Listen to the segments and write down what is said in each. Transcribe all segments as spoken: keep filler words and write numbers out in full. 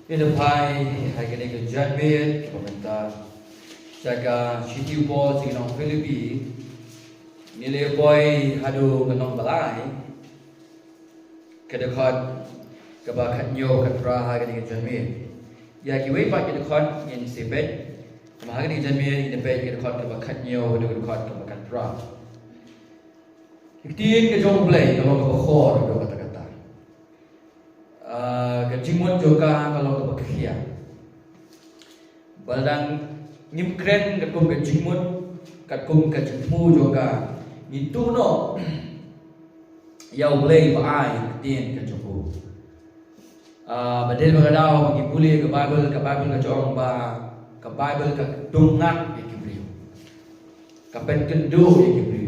Ngi da phai ha kane ka janmiet kaba mynta sha ka shithi u Paul sha ki nong Philippi. Ngi la poi haduh ka nong Balai, ka dkhot kaba khathynñiew khatphra ha kane ka janmiet. Ïa kiwei pat ki dkhot ngin sa peit, namar ha kane ka janmiet ngin peit ki dkhot kaba khathynñiew haduh ka dkhot kaba khatphra. Ka ktien ka jong U Blei ka long kaba khor haduh katta katta. Ah, ka jingmut jong ka ka long kaba khia. Ba lada ngim kren katkum ka jingmut, katkum ka jingthmu jong ka, ngi tuh noh ïa U Blei ba ai ka ktien ka jong u. Ah, ba dei ba ka daw ba ngi pule ka Baibl, ka Baibl ka jong ba, ka Baibl ka dung ngat ïa ki briew. Ka pynkynduh ïa ki briew.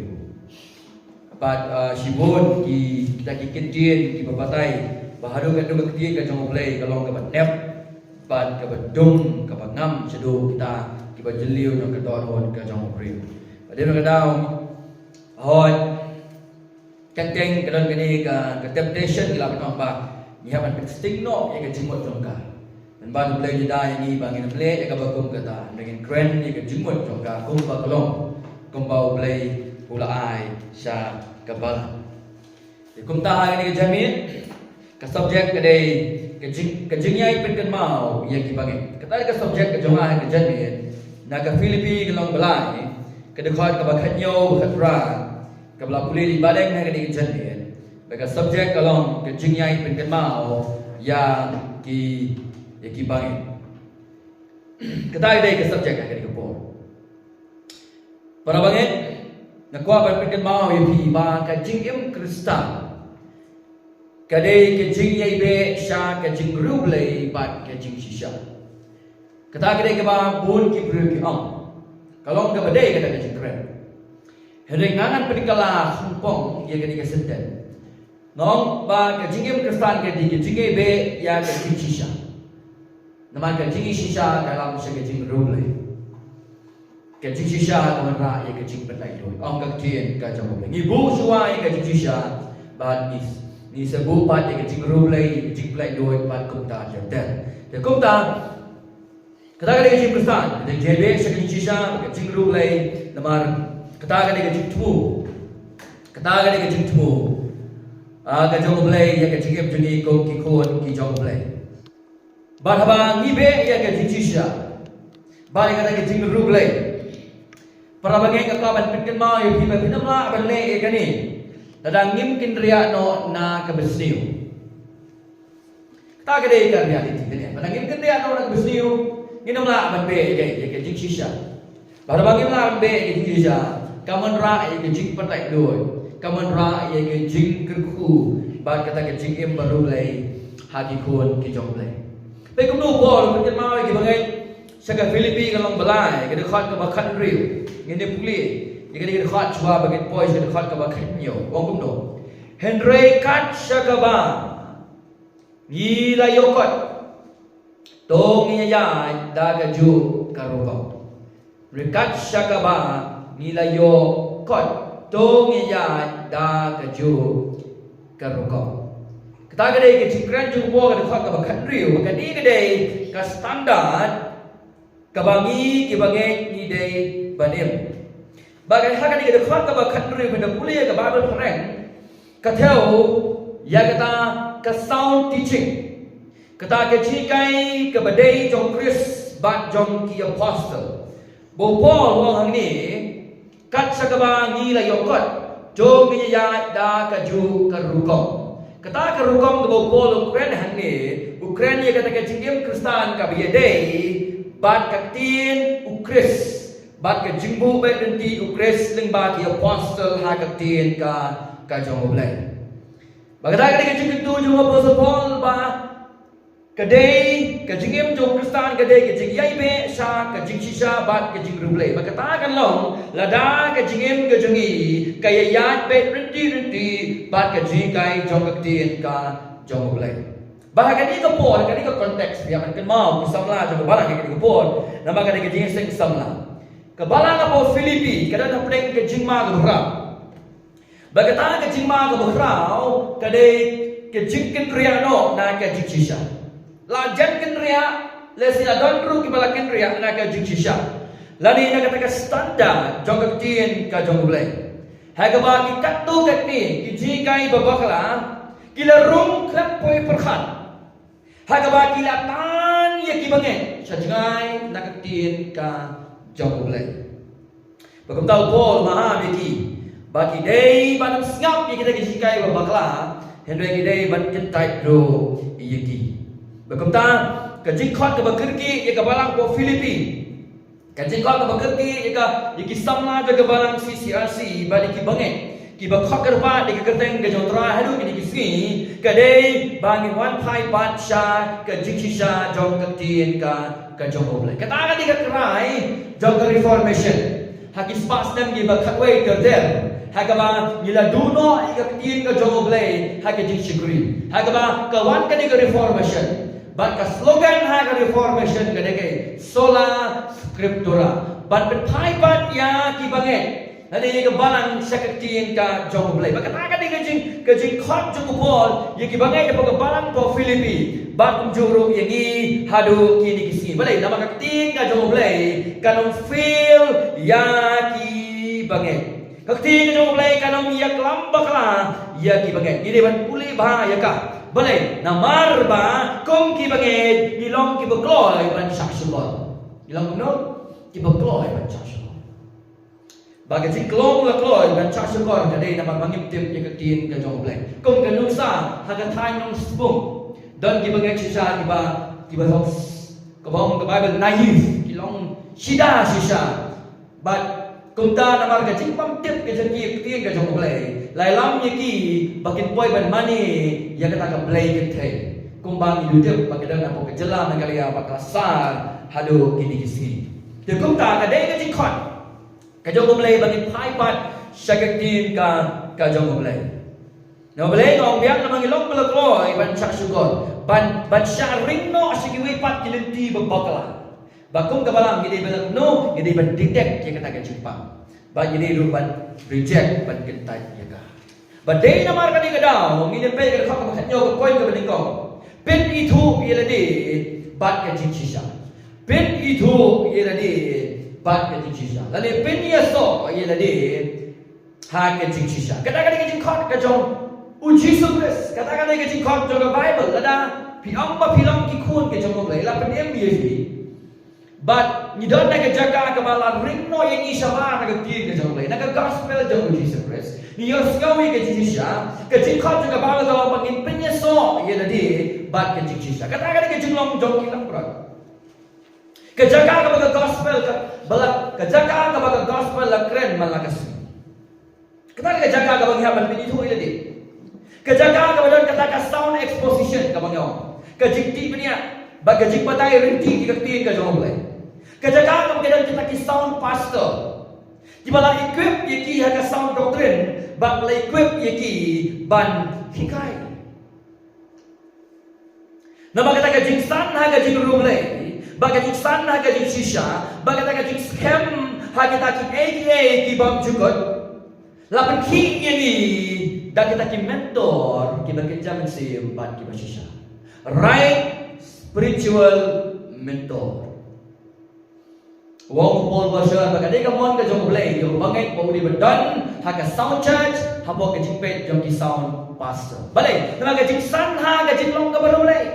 Bad, ah, shibun ki, kita ki ktien kiba batai ba haduh katto ka ktien ka jong U Blei ka long kaba nep bad kaba dung, kaba ngam shaduh kita kiba jylliew jong ka dohnud ka jong U Blei. Bad dei na ka daw, hooid, teng teng ka don kane ka, ka temptation, ngi la pynban ba ngi hap ban pynsting noh ïa ka jingmut jong ka. Pynban U Blei u da ïa ngi ba ngin ym leh ïa kaba kum kata, hynrei ngin kren ïa ka jingmut jong ka kumba ka long, kumba U Blei u la ai sha ka balang. Te kumta ha kane ka janmiet, ka subject ka dei ka jing, ka jingïai pynkynmaw ïa ki bangeit. Kata ka subject ka jong nga ha ka janmiet, na ka Philippi ka nong Balai, ka dkhot kaba khathynñiew khatphra, kaba la pule dei ba dang ha kane ka janmiet. Ba ka subject ka long ka jingïai pynkynmaw ïa ki, ïa ki bangeit. Kata ka dei ka subject ha kane ka por. Para bangeit, nga kwah ban pynkynmaw ïa phi ba ka jingim Khristan ka dei ka jingïaibeh sha ka jingriewblei bad ka jingshisha. Kata ka dei kaba bun ki briew ki ong. Ka long kaba dei kata ka jingkren. Hynrei nga ngan pynkylla khongpong ïa kane ka sentence. Nga ong ba ka jingim Khristan ka dei ka jingïaibeh ïa ka jingshisha. Namar ka jingshisha ka lam sha ka jingriewblei. Ka jingshisha ka wanrah ïa ka jingpynlait luid. Ong ka ktien ka jong U Blei, ngi buh shuwa ïa ka jingshisha bad ngi, ngi sa buh pat ïa ka jingriewblei, ïa ka jingpynlait luid bad kumta ter ter. Te kumta, kata ka dei ka jingim Khristan, ka dei ka jingïaibeh sha ka jingshisha, ka jingriewblei, namar kata ka dei ka jingthmu. Kata ka dei ka jingthmu, ah, ka jong U Blei ïa ka jingim jong ngi kum ki khun ki jong U Blei. Bad haba ngi beh ïa ka jingshisha bad ïa kata ka jingriewblei, para bangeit, nga kwah ban pynkynmaw ïa phi ba phin ym lah ban leh ïa kane lada ngim kynriah noh na ka basniew. Kata ka dei ka reality kane. Lada ngim kynriah noh na ka basniew, ngin ym lah ban beh ïa ka, ïa ka jingshisha. Bad haba ngim lah ban beh ïa ka jingshisha, kam wanrah ïa ka jingpynlait luid, kam wanrah ïa ka jingkyrkhu bad kata ka jingim bariewblei ha ki khun ki jong U Blei. Peit kumno u Paul u pynkynmaw ïa ki bangeit sha ka Philippi ka nong Balai, ka dkhot kaba khathynriew. Ngin ïa pule ïa kane ka dkhot shuwa ba ngin poi sha ka dkhot kaba khathynñiew. U ong kumno? Hynrei kat shaba ngi la ïoh kot, to ngin ïaid da kajuh ka rukom. Hynrei kat shaba ngi la ïoh kot, to ngin ïaid da kajuh ka rukom. Kata ka dei ka jingkren jong u Paul ha ka dkhot kaba khathynriew, bad kane ka dei ka standard kaba ngi ki bangeit ngi dei ban im. Bad ha kane ka dkhot kaba khathynriew, phin da pule ïa ka Baibl phareng, ka thew ïa kata ka sound teaching, kata ka jinghikai kaba dei jong u Khrist bad jong ki apostol. Ba u Paul u ong hangne, kat shaba ngi la ïoh kot, to ngin ïaid da kajuh ka rukom. Kata ka rukom kaba u Paul u kren hangne, u kren ïa kata ka jingim Khristan kaba ïadei bad ka ktien u Khrist bad ka jingbuh beit lynti u Khrist lyngba ki apostol ha ka ktien ka, ka jong U Blei. Bad kata ka dei ka jingkyntu jong u Apostol Paul ba ka dei, ka jingim jong u Khristan ka dei ka jingïaibeh sha ka jingshisha bad ka jingriewblei. Bad kata kan long lada ka jingim ka jong ngi ka ïaid beit lynti lynti bad ka jinghikai jong ka ktien ka jong U Blei. Bad ha kane ka por, ha kane ka context, phi hap ban kynmaw, ki samla jong ka balang ha kane ka por, namar ka dei ka jingïaseng samla. Ka balang hapoh Philippi ka don hapdeng ka jingma kaba khraw. Bad kata ka jingma kaba khraw ka dei ka jingkynriah noh na ka jingshisha. La jan kynriah Lehse la don ruh kiba la kynriah na ka jingshisha lane na kata ka standard jong ka ktien ka jong U Blei. Ha kaba ki katto katne ki jinghikai ba bakla ki la rung khlem poi pyrkhat. Ha kaba ki la tan ïa ki bangeit sha jngai na ka ktien ka jong U Blei. Ba kumta u Paul u maham ïa ki ba ki dei ban ym sngap ïa kita ki jinghikai ba bakla, hynrei ki dei ban kyntait ruh ïa ki. Ba kumta ka jingkhot kaba kyrkieh ïa ka balang pop Philippi, ka jingkhot kaba kyrkieh ïa ka, ïa ki samla jong ka balang C C R C bad ïa ki bangeit kiba khot kyrpad ïa ka kyrteng ka jong U Trai haduh kine ki sngi ka dei ba ngin wan phai pat sha ka jingshisha jong ka ktien ka, ka jong U Blei. Kata ka dei ka krai jong ka Reformation. Ha ki spah snem kiba khatwei ter ter, ha kaba ngi la duh noh ïa ka ktien ka jong U Blei ha ka jingshakri, ha kaba ka wan ka dei ka Reformation. Bad ka slogan ha ka Reformation ka dei ka Sola Scriptura, ban pynphai pat ïa ki bangeit lane ïa ka balang sha ka ktien ka jong U Blei. Ba kata ka dei ka jing, ka jingkhot jong u Paul ïa ki bangeit hapoh ka balang pop Philippi bad kumjuh ruh ïa ngi haduh kine ki sngi. Balei? Namar ka ktien ka jong U Blei kan ym fail ïa ki bangeit. Ka ktien ka jong U Blei kan ym ïaklam bakla ïa ki bangeit. Ngi dei ban pule bha ïa ka. Balei? Namar ba kum ki bangeit ngi long kiba kloi ban shah shukor. Ngi long kumno? Kiba kloi ban shah shukor. Ba ka jingkloi la kloi ban shah shukor ka dei namar ba ngim tip ïa ka ktien ka jong U Blei. Kum ka nuksa ha ka thaiñ Nongspung, don ki bangeit shisha kiba, kiba long, kaba ong ka Baibl naive, ki long shida shisha. Bad kumta namar ka jingbym tip ka jong ki ïa ka ktien ka jong U Blei, la ïalam ïa ki ba kin poi ban mane ïa kata ka blei kynthei. Kumba ngi ju tip ba ka don hapoh ka jylla Meghalaya bad ka la sar haduh kine ki sngi. Te kumta ka dei ka jingkhot ka jong U Blei ba ngin phai pat sha ka ktien ka, ka jong U Blei. Namar balei nga ong biang? Namar ngi long ba la kloi ban shah shukor, ban, ban shah ring noh sha kiwei pat ki lynti ba bakla. Ba kum ka balang ngi dei ban, no, ngi dei ban detect ïa kata ka jingpang. Ba ngi dei ruh ban reject, ban kyntait ïa ka. Ba dei namar kane ka daw ngin ïa peit ka dkhot kaba khathynñiew, ka point kaba nyngkong. Pynithuh ïa lade bad ka jingshisha. Pynithuh ïa lade bad ka jingshisha. Lane pynïasoh ïa lade ha ka jingshisha. Kata ka dei ka jingkhot ka jong U Jisu Khrist. Kata ka dei ka jingkhot jong ka Baibl. Lada phi ong ba phi long ki khun ka jong U Blei, la pynim ïa phi. Bad ngi don ha ka jaka kaba la ring noh ïa ngi shabar na ka ktien ka jong U Blei, na ka gospel jong U Jisu Khrist. Ngi ïohsngew ïa ka jingshisha, ka jingkhot jong ka Baibl ka ong ba ngin pynïasoh ïa lade bad ka jingshisha. Kata ka dei ka jinglong jong ki langbrot. Ka jaka kaba ka gospel ka, ba la, ka jaka kaba ka gospel la kren man la ka sngi. Kata ka jaka kaba ngi hap ban pynithuh ïa lade. Ka jaka kaba don kata ka sound exposition kaba ngi ong, ka jingtih bniah bad ka jingbatai ryntih ïa ka ktien ka jong U Blei. Ka jaka kaba ka don kita ki sound pastor kiba la equip ïa ki ha ka sound doctrine bad la equip ïa ki ban hikai. Namar kata ka jingsan ha ka jingriewblei, ba ka jingsan ha ka jingshisha, ba kata ka jingskhem ha kita kiei kiei ki bymjukut, la pynkhih ïa ngi da kita ki mentor kiba kynja mynsiem bad kiba shisha. Right spiritual mentor. U ong u Paul Washer ba ka dei ka mon ka jong U Blei ïa u bangeit ba u dei ba don ha ka sound church hapoh ka jingpeit jong ki sound pastor. Balei? Namar ka jingsan ha ka jinglong kaba riewblei,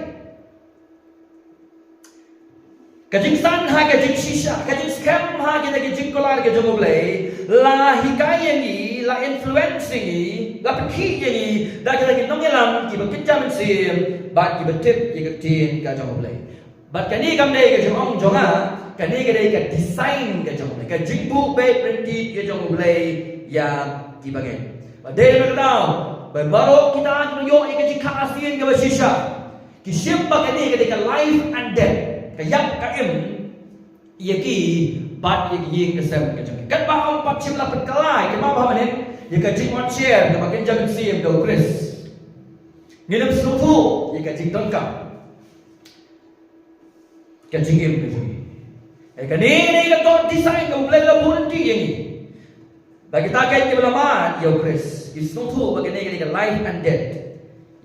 ka jingsan ha ka jingshisha, ka jingskhem ha kita ki jingkular ka jong U Blei la hikai ïa ngi, la influence ïa ngi, la pynkhih ïa ngi da kita ki nongïalam kiba kynja mynsiem bad kiba tip ïa ka ktien ka jong U Blei. Bad kane kam dei ka jingong jong nga, kane ka dei ka design ka jong U Blei, ka jingbuh beit ryntih ka jong U Blei ïa ki bangeit. Bad dei na kata ka daw ba baroh kita ki nongïoh ïa ka jingkha arsien kaba shisha ki shim ba kane ka dei ka life and death, ka ïap ka im ïa ki bad ïa ki ïing ka sem ka jong ki. Katba ym pat shym la pynkylla ïa ki, ma ba mynhynnin ïa ka jingwan share kaba kynja mynsiem da U Khrist, ngin ym sngewthuh ïa ka jingdonkam ka jingim ka jong ngi. Ïa kane ne ka God design ka U Blei la buh ryntih ïa ngi. Ba kita kiba la mad ïa U Khrist ki sngewthuh ba kane ka dei ka life and death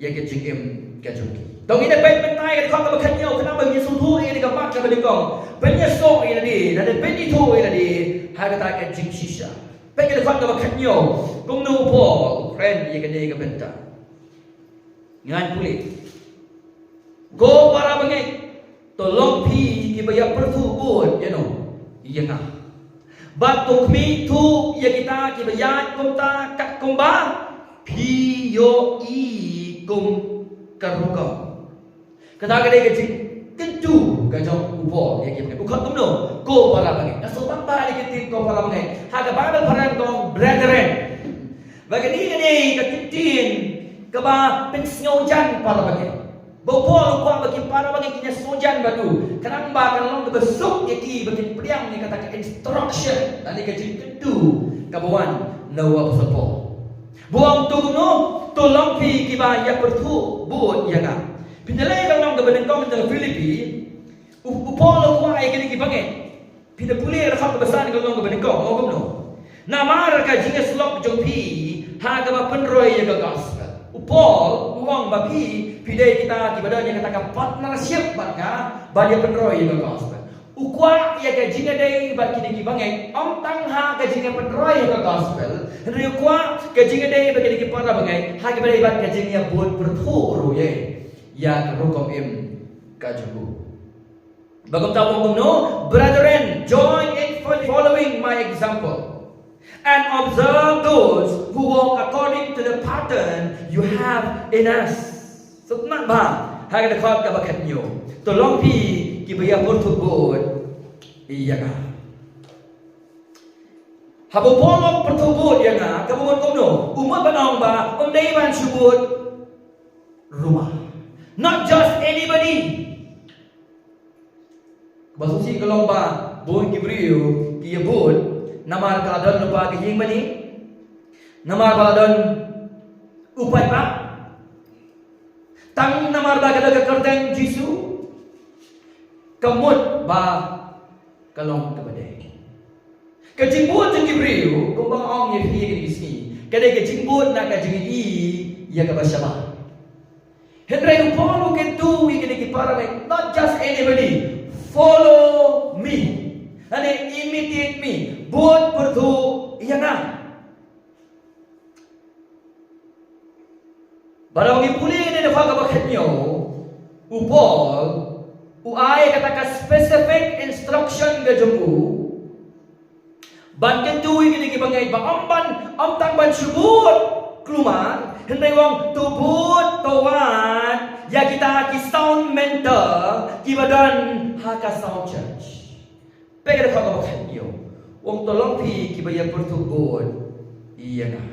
ïa ka jingim ka jong ki. To ngin ïa peit mynta ïa ka dkhot kaba khathynñiew, khnang ba ngin sngewthuh Ba nyngkong, pynïasoh ïa lade, lane pynithuh ïa lade ha kata ka jingshisha. Peit ka dkhot kaba khathynñiew, kumno u Paul u kren ïa kane ka bynta. Ngan pule. Ko para bangeit, to long phi kiba ïapyrthuh bud ïano, ïa nga. Bad to khmih thuh ïa kita kiba ïaid kumta katkum ba phi ïohi kum ka rukom. Kata ka dei ka jingkyntu ka jong u Paul ïa ki bangeit. U khot kumno? Ko para bangeit. Nga sngewbha ba ïa ka ktien ko para bangeit, ha ka Baibl phareng ka ong brethren. Ba kane ka dei ka ktien kaba pynsngewjan para bangeit. Ba u Paul u kwah ba ki para bangeit kin ïasngewjan bad u, khnang ba kan long kaba suk ïa ki ba kin pdiang ïa kata ka instruction lane ka jingkyntu kaba wan na u Apostol Paul. Ba u ong to kumno? To long phi kiba ïapyrthuh bud ïa nga. Phin da leit ka lynnong kaba nyngkong jong ka Philippi, u, u Paul u kwah ïa kine ki bangeit. Phi da pule ka dkhot kaba san ka lynnong kaba nyngkong, u ong kumno? Namar ka jingïasyllok jong phi ha kaba pynroi ïa ka gospel. U Paul u ong ba phi, phi dei kita kiba don ïa kata ka partnership bad nga ban ïapynroi ïa ka gospel. U kwah ïa ka jingïadei bad kine ki bangeit ym tang ha ka jingïapynroi ïa ka gospel, hynrei u kwah ka jingïadei bad kine ki para bangeit ha kaba ïadei bad ka jingïabud pyrthuh ruh ïa, ïa ka rukom im ka jong u. Ba kumta u ong kumno? Brethren, join in fol-, following my example, and observe those who walk according to the pattern you have in us. Sngewtynnat bha ha ka dkhot kaba khathynñiew. To long phi kiba ïapyrthuh bud ïa nga. Haba u Paul u ong pyrthuh bud ïa nga, kaba mut kumno? U mut ban ong ba ym dei ban shu bud ruh ma. Not just anybody. Kaba sngewsih ka long ba bun ki briew ki ïabud namar ka la don lypa ka ïing mane, namar ba la don u paidbah, tang namar ba ka don ka kyrteng Jisu. Ka mut ba ka long kaba dei. Ka jingbud jong ki briew, kumba nga ong ïa phi ïa kine ki sngi, ka dei ka jingbud na ka jingïohi ïa kaba shabar. Hynrei u Paul u kyntu ïa kine ki para bangeit, not just anybody, follow me. Lane imitate me, bud pyrthuh ïa nga. Bad haba ngi pule ïa kane ka dkhot kaba khathynñiew, u Paul u ai kata ka specific instruction ka jong u ban kyntu ïa kine ki bangeit ba ym ban, ym tang ban shu bud kulmar, hynrei u ong to bud, to wad ïa kita ki sound mentor kiba don ha ka sound church. Peit ka dkhot kaba khathynñiew. U ong to long phi kiba ïapyrthuh bud ïa nga.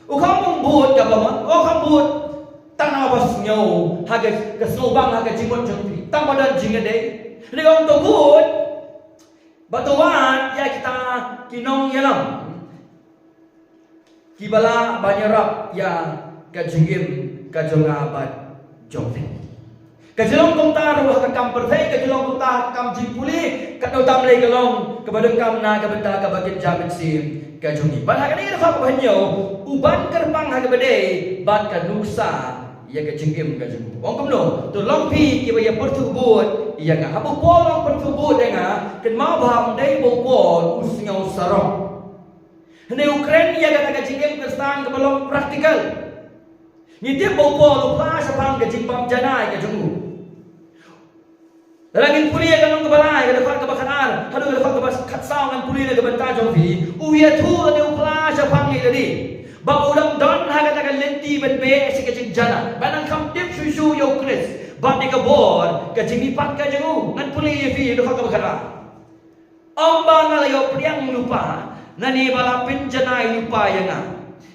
U khlem ong bud kaba mon, u khlem bud tang na ba sngew ha ka, ka sngewbang ha ka jingmut jong phi, tang ba don jingïadei. Hynrei u ong to bud, bad to wad ïa kita ki nongïalam kiba lah ban ïarap ïa ka jingim ka jong nga bad jong phi. Ka jinglong kumta ruh ha ka kam pyrthei, ka jinglong kumta ha ka kam jingpule, katno tam lei ka long kaba donkam na ka bynta kaba kynja mynsiem ka jong ngi. Bad ha kane ka dkhot kaba hynñiew, u ban kyrpang ha kaba dei bad ka nuksa ïa ka jingim ka jong u. U ong kumno? To long phi kiba ïapyrthuh bud ïa nga. Haba u Paul u ong pyrthuh bud ïa nga, kynmaw ba ym dei ba u Paul u sngew sarong. Hynrei u kren ïa kata ka jingim Khristan kaba long practical. Ngi tip ba u Paul u phla shaphang ka jingbym janai ka jong u. Lada ngin pule ïa ka lynnong kaba lai, ka dkhot kaba khatar haduh ka dkhot kaba khatsaw, ngan pule na ka bynta jong phi. U ïathuh lane u phla shaphang ïa lade ba u dang don ha kata ka lynti ban beh sha ka jingjanai, ba nang kham tip shuh shuh ïa u Khrist bad ïa ka bor ka jingmihpat ka jong u. Ngan pule ïa phi, dkhot kaba khatar. Ym ba nga la ïoh pdiang lypa, lane ba la pynjanai lypa ïa nga.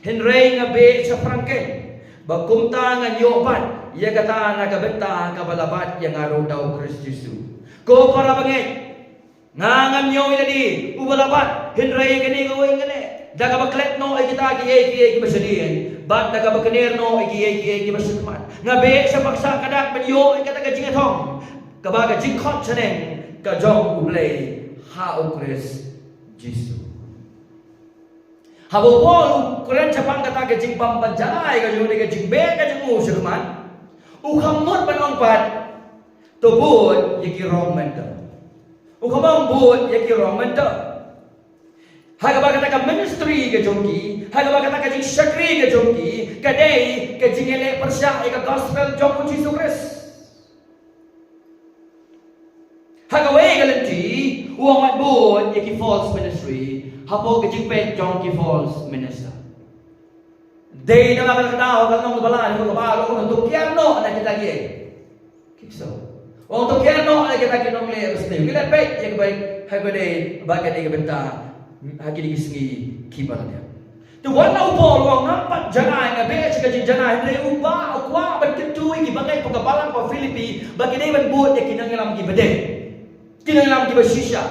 Hynrei nga beh shaphrang keiñ, ba kumta ngan ïoh bat ïa kata na ka bynta kaba la bat ïa nga ruh da u Khrist Jisu. Ko para bangeit, nga ngam ïoh ïa lade uba la bat, hynrei ïa kane kawei nga leh, da kaba klet noh ïa kita kiei kiei kiba shadien, bad da kaba kner noh ïa kiei kiei kiba shakhmat. Nga beh shaphrang ka dak ban ïoh ïa kata ka jingïathong kaba ka jingkhot shaneng ka jong U Blei ha U Khrist Jisu. Haba u Paul u kren shaphang kata ka jingbym ban janai ka jong u, ka jingbeh ka jong u shakhmat, u khlem mut ban ong pat to bud ïa ki wrong mentor. U kham ong bud ïa ki rong mynta. Ha kaba kata ka ministry ka jong ki, ha kaba kata ka jingshakri ka jong ki, ka dei ka jingïaleh pyrshah ïa ka gospel jong u Jisu Khrist. Ha kawei ka lynti, u ong wat bud ïa ki false ministry hapoh ka jingpeit jong ki false minister. Dei namar kata ka daw ka long ba la, ka ba long, to kiar noh na kita ki. Ki so. Ong to kiar noh na kita ki nongleh ba sniew. Ki la peit ïa ka ba, ha ka dei ba ka dei ka bynta ha kine ki sngi kiba la dep. Te wat la u Paul u ong ngam pat janai, nga beh sha ka jingjanai, hynrei u ba u kwah ban kyntu ïa ki bangeit hapoh ka balang hapoh Philippi ba ki dei ban bud ïa ki nongïalam kiba dei. Ki nongïalam kiba shisha.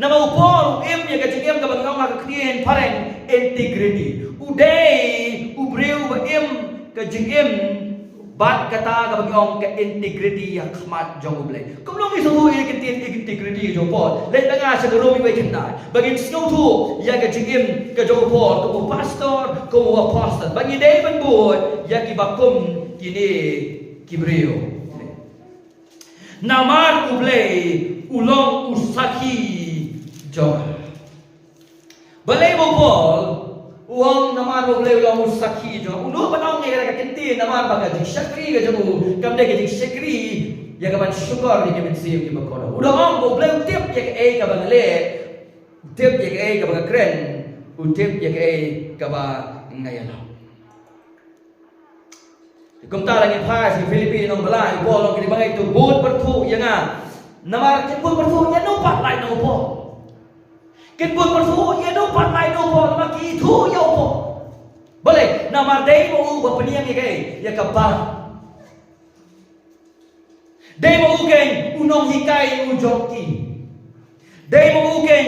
Namar u Paul u im ïa ka jingim kaba ngi ong ha ka ktien phareng integrity. U dei u briew ba im ka jingim bad kata kaba ngi ong ka integrity ha khmat jong U Blei. Kumno ngi sngewthuh ïa ka ktien integrity jong u Paul? Leit tang sha ka Rom wei khyndai. Ba ngin sngewthuh ïa ka jingim ka jong u Paul kum u pastor, kum u apostle. Ba ngi dei ban bud ïa kiba kum kine ki briew. Namar U Blei u long u sakhi jong nga. Balei ba u Paul u ong namar U Blei u long u sakhi jong nga? U duh ban ong ïa ka ktien namar ba ka jingshakri ka jong u kam dei ka jingshakri ïa ka ban shukor ïa ka mynsiem kiba kordor. U da ong ba U Blei u tip ïa kaei kaba nga leh, u tip ïa kaei kaba nga kren, u tip ïa kaei kaba nga ïalap. Kumta la ngi phai sha Philippi nong Blai, u Paul u ong kine bangeit to bud pyrthuh ïa nga. Namar kin bud pyrthuh ïa no pat lait na u Paul? Kin bud pyrthuh ïa no pat lait na u Paul? Namar ki ithuh ïa u Paul. Balei? Namar dei ma u ba pynïeng ïa kaei? Ïa ka balang. Dei ma u keiñ u nonghikai u jong ki. Dei ma u keiñ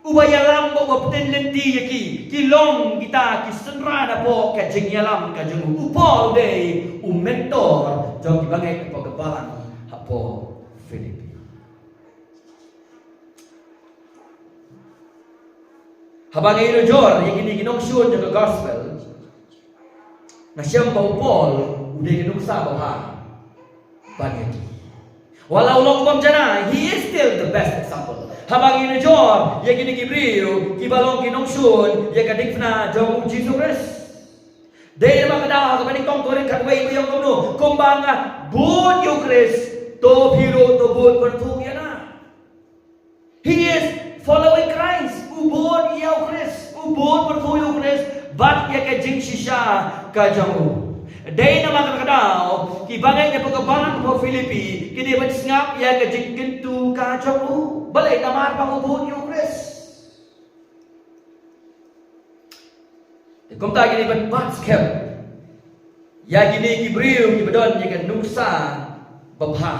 uba ïalam bad uba pynlynti ïa ki. Ki long kita ki synran hapoh ka jingïalam ka jong u. U Paul u dei u mentor jong ki bangeit hapoh ka balang hapoh Philippi. Haba ngi ïoh jur ïa kine ki nongshun jong ka gospel, nga shem ba u Paul u dei ka nuksa babha ban ïa ki. Wat la u long u bym janai, he is still the best example. Haba ngi ïoh jur ïa kine ki briew kiba long ki nongshun ïa ka diengphna jong u Jisu Khrist. Dei namar kata ha kaba nyngkong Korinth khatwei ba ong kumno, kumba nga bud ïa u Khrist, to phi ruh to bud pyrthuh ïa nga. He is following Christ. U bud ïa u Khrist, u bud pyrthuh ïa u Khrist bad ïa ka jingshisha ka jong u. Dei namar kata ka daw ki bangeit hapoh ka balang hapoh Philippi ki dei ban sngap ïa ka jingkyntu ka jong u. Balei? Namar ba u bud ïa u Khrist. Te kumta kine ban bat skhem ïa kine ki briew kiba don ïa ka nuksa babha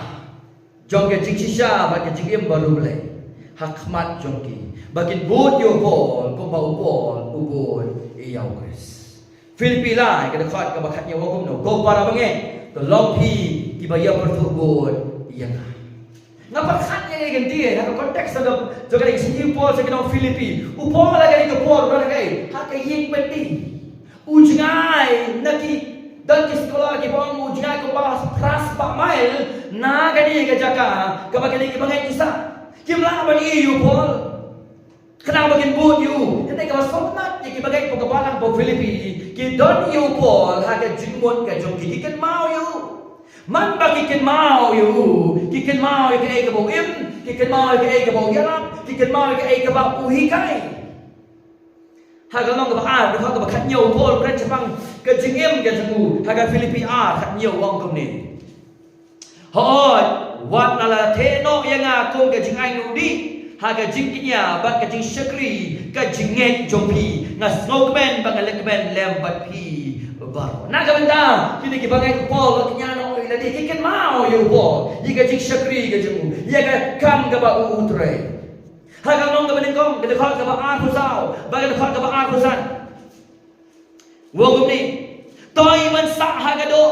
jong ka jingshisha bad ka jingim bariewblei ha khmat jong ki, ba kin bud ïa u Paul kumba u Paul u bud ïa u Khrist. Philippi lai ka dkhot kaba khathynñiew ong kumno, ko para bangeit, to long phi kiba ïa pyrthuh bud ïa nga. Nga pyrkhat ïa kane ka ktien ha ka context jong ka, jong kane ka shithi u Paul sha ki nong Philippi. U Paul ha kane ka por u don ha ka, ha ka ïing byndi. U jngai, na ki, don ki scholar kiba ong u jngai kumba phra spah mail na kane ka jaka kaba kine ki bangeit ki sah. Kim lah ban ïoh ïa u Paul. Khnang ba kin bud ïa u. Kane kaba sngewtynnat ïa ki bangeit hapoh ka balang hapoh Philippi, ki don ïa u Paul ha ka jingmut ka jong ki, ki kynmaw ïa u. Man ba ki kynmaw ïa u, ki kynmaw ïa kaei kaba u im, ki kynmaw ïa kaei kaba u ïalap, ki kynmaw ïa kaei kaba u hikai. Ha ka lynnong kaba ar, dkhot kaba khathynñiew u Paul u kren shaphang ka jingim ka jong u, ha ka Philippi ar khathynñiew u ong kumne. Hooid, wat la la theh noh ïa nga kum ka jingaiñ u dih ha ka jingkñia bad ka jingshakri ka jingngeit jong phi, nga sngewkmen ba nga leh kmen lem bad phi baroh. Na ka bynta kine ki bangeit u Paul ba kñia noh ïa lade, ki kynmaw ïa u Paul, ïa ka jingshakri ka jong u, ïa ka kam kaba u u trei. Ha ka lynnong kaba nyngkong, ka dkhot kaba arphew saw bad ka dkhot kaba arphew san. Wa kumne, to ïa ban sah ha ka doh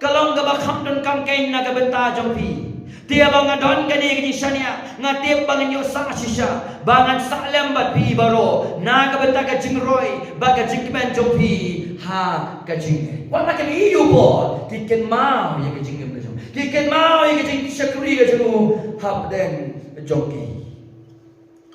ka long kaba kham donkam keiñ na ka bynta jong phi. Te haba nga don kane ka jingshaniah, nga tip ba ngan ïoh sah shisha, ba ngan sah lem bad phi baroh na ka bynta ka jingroi bad ka jingkmen jong phi ha ka jingngeit. Wat la kane ïa u Paul, ki kynmaw ïa ka jingim ka jong u, ki kynmaw ïa ka jingshakri ka jong u hapdeng jong ki.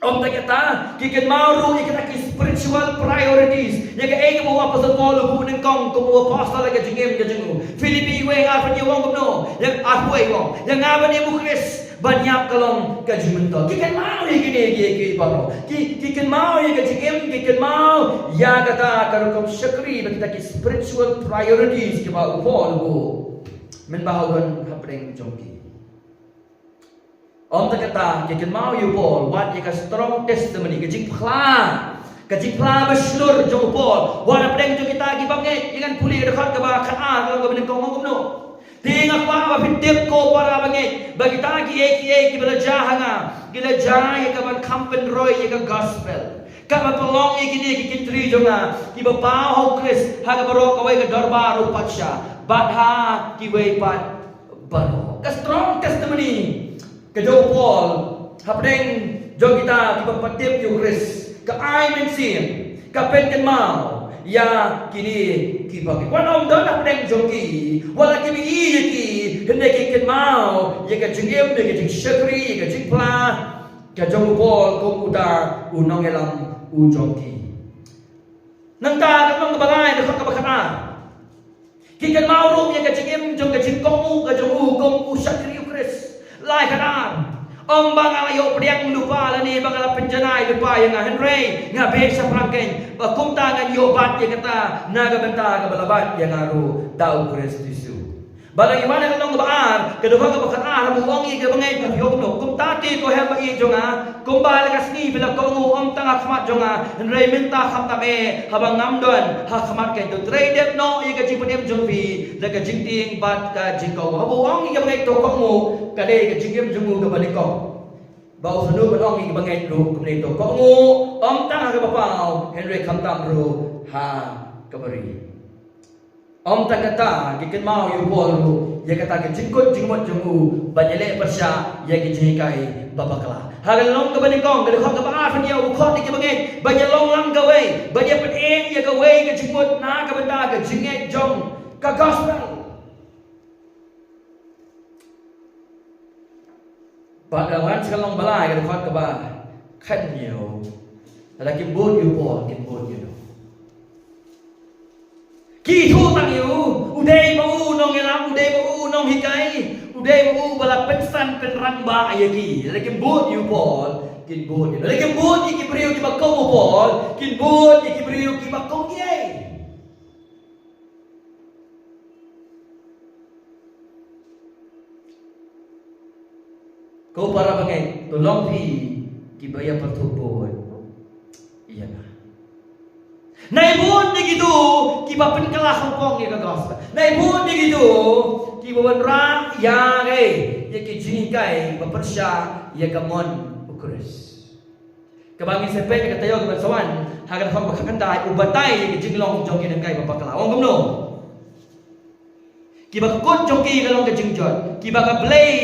Ym tang kata, ki kynmaw ruh ïa kita ki spiritual priorities. Ïa kaei kaba u Apostol Paul u buh nyngkong kum u apostol ha ka jingim ka jong u. Philippi wei arphew hynñiew u ong kumno? Ïa arphew wei u ong, ïa nga ban im u Khrist, ban ïap ka long ka jingmyntoi. Ki kynmaw ïa kine kiei kiei baroh. Ki, ki kynmaw ïa ka jingim, ki kynmaw ïa kata ka rukom shakri bad kita ki spiritual priorities kiba u Paul u buh. Mynba u don hapdeng jong ki. Ym tang kata, ki kynmaw ïa u Paul wat ïa ka strong testimony, ka jingphla, ka jingphla ba shlur jong u Paul. Wat hapdeng jong kita ki bangeit, ïa ngan pule ka dkhot kaba khatar, ka long kaba nyngkong, ong kumno? Te nga kwah ba phin tip ko para bangeit, ba kita kiei kiei kiba la jia ha nga, ki la jia ïa kaban kham pynroi ïa ka gospel. Kaba pynlong ïa kine ki kynthri jong nga, kiba paw ha u Khrist ha ka baroh kawei ka dorbar u patsha, bad ha kiwei pat baroh. Ka strong testimony ka jong u Paul hapdeng jong kita kiba pat tip ïa u Khrist, ka ai mynsiem, ka pynkynmaw ïa kine kiba ki, wat ym don hapdeng jong ki, wat la kiba ïohi ïa ki, hynrei ki kynmaw ïa ka jingim, ïa ka jingshakri, ïa ka jingphla ka jong u Paul kum uta u nongïalam u jong ki. Nangta ka long kaba lai, ka dkhot kaba khatar. Ki kynmaw ruh ïa ka jingim jong ka jingkohnguh ka jong u kum u shakri u Khrist. Lai khatar. Ym ba nga la ïoh pdiang lypa lane ba nga la pynjanai lypa ïa nga, hynrei nga beh shaphrang keiñ ba kumta ngan ïoh bat ïa kata na ka bynta kaba la bat ïa nga ruh da u Khrist Jisu. Bad ngi wan ha ka lynnong kaba ar, ka dkhot kaba khatar, haba u ong ïa ki bangeit, haba u ong kumno, kumta te ko hep baieit jong nga, kumba la ka sngi phi la kohnguh ym tang ha khmat jong nga, hynrei mynta khamtam eh, haba ngam don ha khmat keiñ, to trei dep noh ïa ka jingpynim jong phi da ka jingtieng bad ka jingkohnguh. Haba u ong ïa ki bangeit to kohnguh, ka dei ka jingim jong u kaba nyngkong. Ba u sngewbha ban ong ïa ki bangeit ruh kumne, to kohnguh ym tang ha kaba paw, hynrei khamtam ruh ha kaba ri. Ym tang kata, ki kynmaw ïa u Paul ruh ïa kata ka jingkut jingmut jong u ban ïaleh pyrshah ïa ki jinghikai ba bakla. Ha ka lynnong kaba nyngkong, ka dkhot kaba ar, phin ïa u khot ïa ki bangeit ban ïa long lang kawei, ban ïa pyneng ïa kawei ka jingmut na ka bynta ka jingngeit jong ka gospel. Bad la wan sha ka lynnong ba lai, ka dkhot kaba khathynñiew. Lada kim bud ïa u Paul, kin bud ïa u. Ki ithuh tang ïa u, u dei ma u nongïalam, u dei ma u nonghikai, u dei ma u ba la pynsan pynrangbah ïa ki. Lada kim bud ïa u Paul, kin bud ïa u. Lada kim bud ïa ki briew kiba kum u Paul, kin bud ïa ki briew kiba kum ïa u. Ko para bangeit, to long phi kiba ïa pyrthuh bud ïa nga. Nai bud ïa kito kiba pynkylla khongpong ïa ka gospel. Nai bud ïa kito kiba wanrah ïa ngi ïa ki jinghikai ba pyrshah ïa ka mon u Khrist. Kaba ngin sa peit ha ka taïew kaba sa wan, ha ka dkhot ba khatkhyndai, u batai ïa ka jinglong jong ki nonghikai ba bakla. Ong kumno? Kiba ka kut jong ki ka long ka jingjot, kiba ka blei,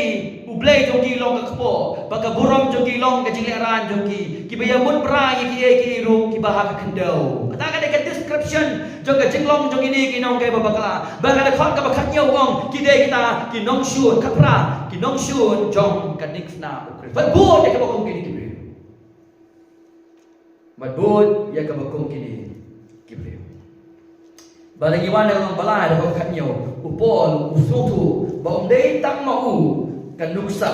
u blei jong ki long ka kpoh, ba ka burom jong ki long ka jinglehrain jong ki, kiba ïa mut bra ïa kiei kiei ruh kiba ha ka khyndew. Kata ka dei ka description jong ka jinglong jong kine ki nonghikai ba bakla. Bad ka dkhot kaba khathynñiew u ong, ki dei kita ki nongshun, khatphra, ki nongshun jong ka diengphna u Khrist. Bad bud ïa kaba kum kine ki briew. Bad bud ïa kaba kum kine ki briew. Bad la ngi wan ha ka lynnong ba lai, dkhot khathynñiew, u Paul u sngewthuh ba um dei tang ma u ka nuksa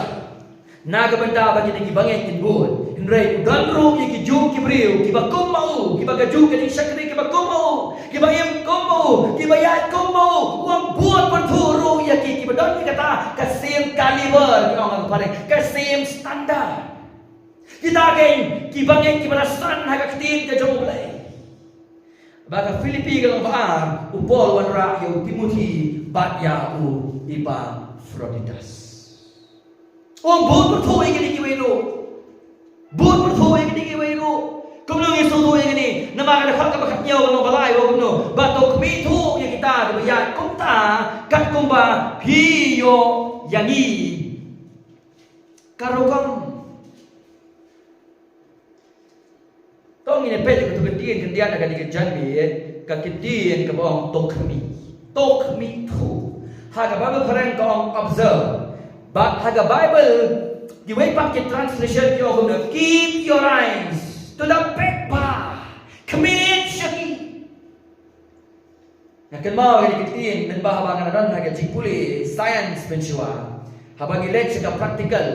na ka bynta ba kine ki bangeit kin bud. Hynrei u don ruh ïa ki juk ki briew kiba kum ma u, kiba kajuh ka jingshakri kiba kum ma u, kiba im kum ma u, kiba ïaid kum ma u. U ong bud pyrthuh ruh ïa ki, kiba don ïa kata ka same caliber, ki ong ha ka phareng, ka same standard. Kita keiñ ki bangeit kiba la san ha ka ktien ka jong U Blei. Ba ka Philippi ka lynnong ba ar, u Paul u wanrah ïa u Timothi bad ïa u Epaphroditus. U ong bud pyrthuh ïa kine kiwei ruh. Bud pyrthuh ïa kine kiwei ruh. Kumno ngin sngewthuh ïa kine? Namar ka dkhot kaba khathynñiew ka lynnong ba lai u ong kumno? Ba to khmih thuh ïa kita kiba ïaid kumta katkum ba phi ïoh ïa ngi. Ka rukom. To ngin ïa peit ïa ka ktien khyndiat na kane ka janmiet, ka ktien kaba ong to khmih. To khmih thuh. Ha ka Baibl phareng ka ong observe. Bad ha ka Baibl Kiwei pat ki translation ki ong kumno, "Keep your eyes to the paper." Khmih sha ki. Nga kynmaw ïa kine ki ktien mynba haba nga don ha ka jingpule science mynshuwa. Haba ngi leit sha ka practical,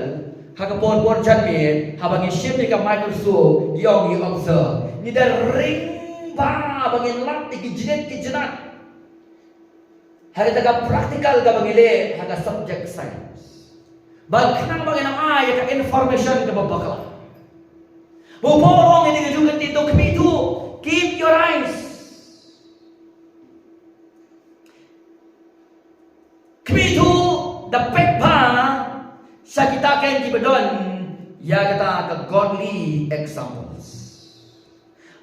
ha ka por por janmiet, haba ngi shim ïa ka microscope, ngi ong ngi observe. Ngi da ring bha ba ngin lap ïa ki jingit ki jingat. Ha kata ka practical kaba ngi leh ha ka subject science. Ba khnang ba ngin ai ïa ka information kaba bakla. Ba u Paul u ong ïa kane ka jingkynti, to khmih thuh, keep your eyes. Khmih thuh da peit bha sha kita ken kiba don ïa kata ka godly examples.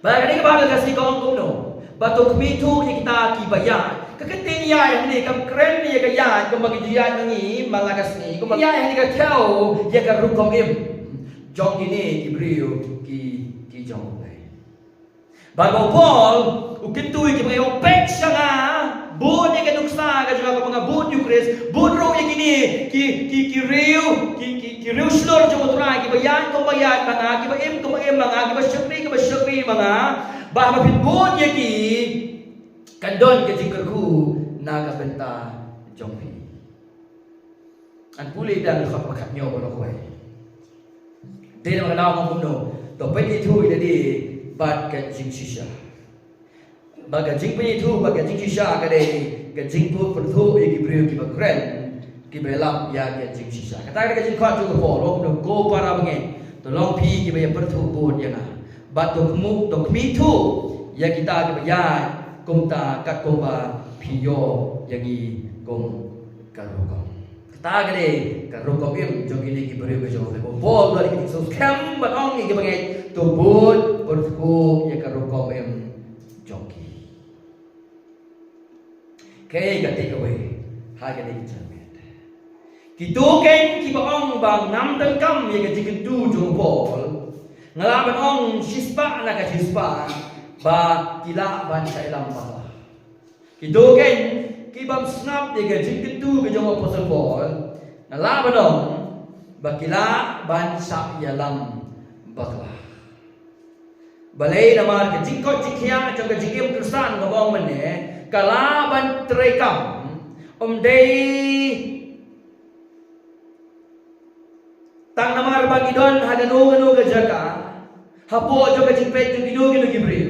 Ba kane ka Baibl ka sngi ka ong kumno? Ba to khmih thuh ïa kita kiba ïaid. Ka ktien ïaid hangne kam kren ïa ka ïaid kumba ki ju ïaid ma ngi man la ka sngi. Kumba ïaid hangne ka thew ïa ka rukom im jong kine ki briew ki, ki jong U Blei. Ba u Paul u kyntu ïa kiba ïaid, peit sha nga, bud ïa ka nuksa ka jong nga kumba nga bud ïa u Khrist, bud ruh ïa kine ki, ki, ki riew, ki, ki, ki riew shlur jong U Trai, kiba ïaid kumba ïaid ma nga, kiba im kumba im ma nga, kiba shakri kumba shakri ma nga. Ba haba phi bud ïa ki, kan don ka jingkyrkhu na ka bynta jong phi. Ngan pule da ka dkhot ba khathynñiew bad ba khatwei. Dei na ka daw kumno, to pynithuh ïa lade bad ka jingshisha. Ba ka jingpynithuh bad ka jingshisha ka dei ka jingpynithuh ïa ki briew kiba kren, kiba ïalap ïa ka jingshisha. Kata ka dei ka jingkhot jong u Paul, kumno, ko para bangeit, to long phi kiba ïapynithuh bud ïa nga. Bad to khmih, to khmih thuh ïa kita kiba ïaid kumta, katkum ba phi ïoh ïa ngi kum ka rukom. Kata ka dei ka rukom im jong kine ki briew ka jong U Blei. Paul u la leh ka jingsngewskhem ban ong ïa ki bangeit, to bud pyrthuh ïa ka rukom im jong ki. Kaei ka takeaway ha kane ka jingmut? Kito ken kiba ong ba ngam donkam ïa ka jingkyntu jong u Paul, nga lah ban ong shispah na ka shispah ba ki lah ban shah ïalam bakla. Kito ken ki bym sngap ïa ka jingkyntu ka jong u Apostol Paul, nga lah ban ong ba ki lah ban shah ïalam bakla. Balei? Namar ka jingkoit jingkhiah jong ka jingim Khristan kaba ong mynne ka lah ban treikam, ym dei tang namar ba ngi don ha kano kano ka jaka hapoh jong ka jingpeit jong kino kino ki briew.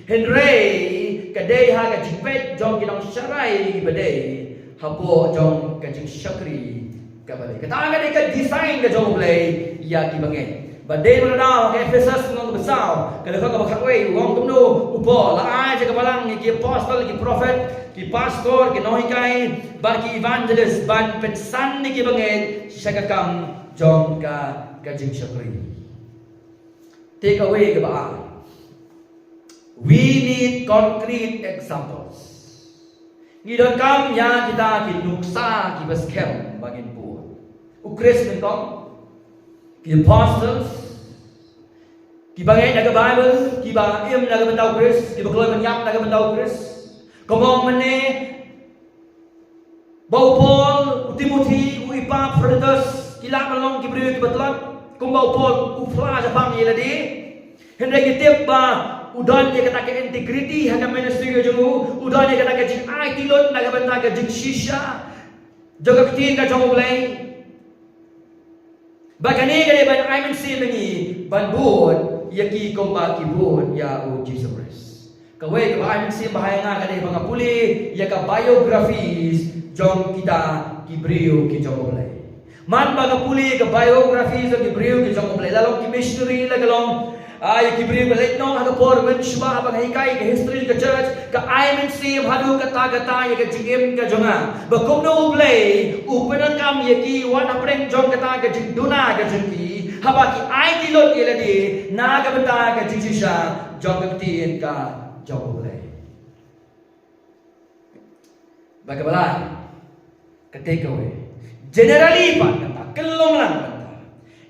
Hynrei ka dei ha ka jingpeit jong ki nongsharai kiba dei hapoh jong ka jingshakri kaba dei. Kata ka dei ka design ka jong U Blei ïa ki bangeit. Ba dei ba la dei ha ka Ephesus lynnong kaba saw, ka dkhot kaba khatwei, u ong kumno u Paul, la ai ïa ka balang ïa ki apostol, ki prophet, ki pastor, ki nonghikai bad ki evangelist ban pynsan ïa ki bangeit sha ka kam jong ka, ka jingshakri. Takeaway kaba ar. We need concrete examples. Ngi donkam ïa kita ki nuksa kiba skhem ba ngin bud. U Khrist nyngkong, ki apostles, kiba ngeit na ka Baibl, kiba im na ka bynta u Khrist, kiba kloi ban ïap na ka bynta u Khrist. Kumba ong mynne, ba u Paul, u Timothi, u Epaphroditus ki lah ban long ki briew kiba tlot. Kumba u Paul u phla shaphang ïa lade. Hynrei ngi tip ba u don ïa kata ka integrity ha ka ministry ka jong u, u don ïa kata ka jingaiti lut na ka bynta ka jingshisha jong ka ktien ka jong U Blei. Ba kane ka dei ban ai mynsiem ïa ngi ban bud ïa ki kumba ki bud ïa u Jisu Khrist. Kawei kaba ai mynsiem bha ïa nga ka dei ba nga pule ïa ka biographies jong kita ki briew ki jong U Blei. Man ba nga pule ïa ka biographies jong ki briew ki jong U Blei, la long ki missionary, la ka long, ah, ïa ki briew ba leit noh ha ka por mynshuwa, ba nga hikai ka history ka church, ka ai mynsiem haduh katta katta ïa ka jingim ka jong nga. Ba kumno U Blei u pyndonkam ïa ki wat hapdeng jong kata ka jingduna ka jong ki, haba ki aiti lut ïa lade na ka bynta ka jingshisha jong ka ktien ka jong U Blei. Ba kaba lai, ka takeaway. Generally pat kata, kyllum lang kata,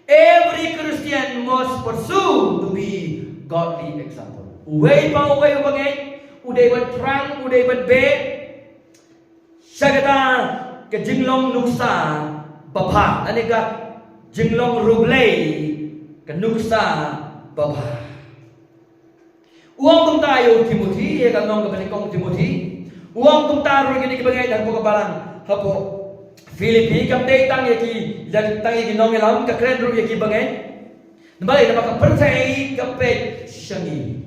every Christian must pursue to be godly example. Uwei pa uwei u bangeit u dei ban thrang, u dei ban beh sha kata ka jinglong nuksa babha, lane ka Jinglong riewblei ka nuksa babha. U ong kumta ïa u Timothi, ïa ka nong kaba nyngkong Timothi. U ong kumta ruh ïa kine kiba ngeit hapoh ka balang hapoh Philippi, kam dei tang ïa ki, ïa tang ïa ki nongïalam, ka kren ruh ïa kiba ngeit. Namar, namar ka pyrthei ka peit sha ngi.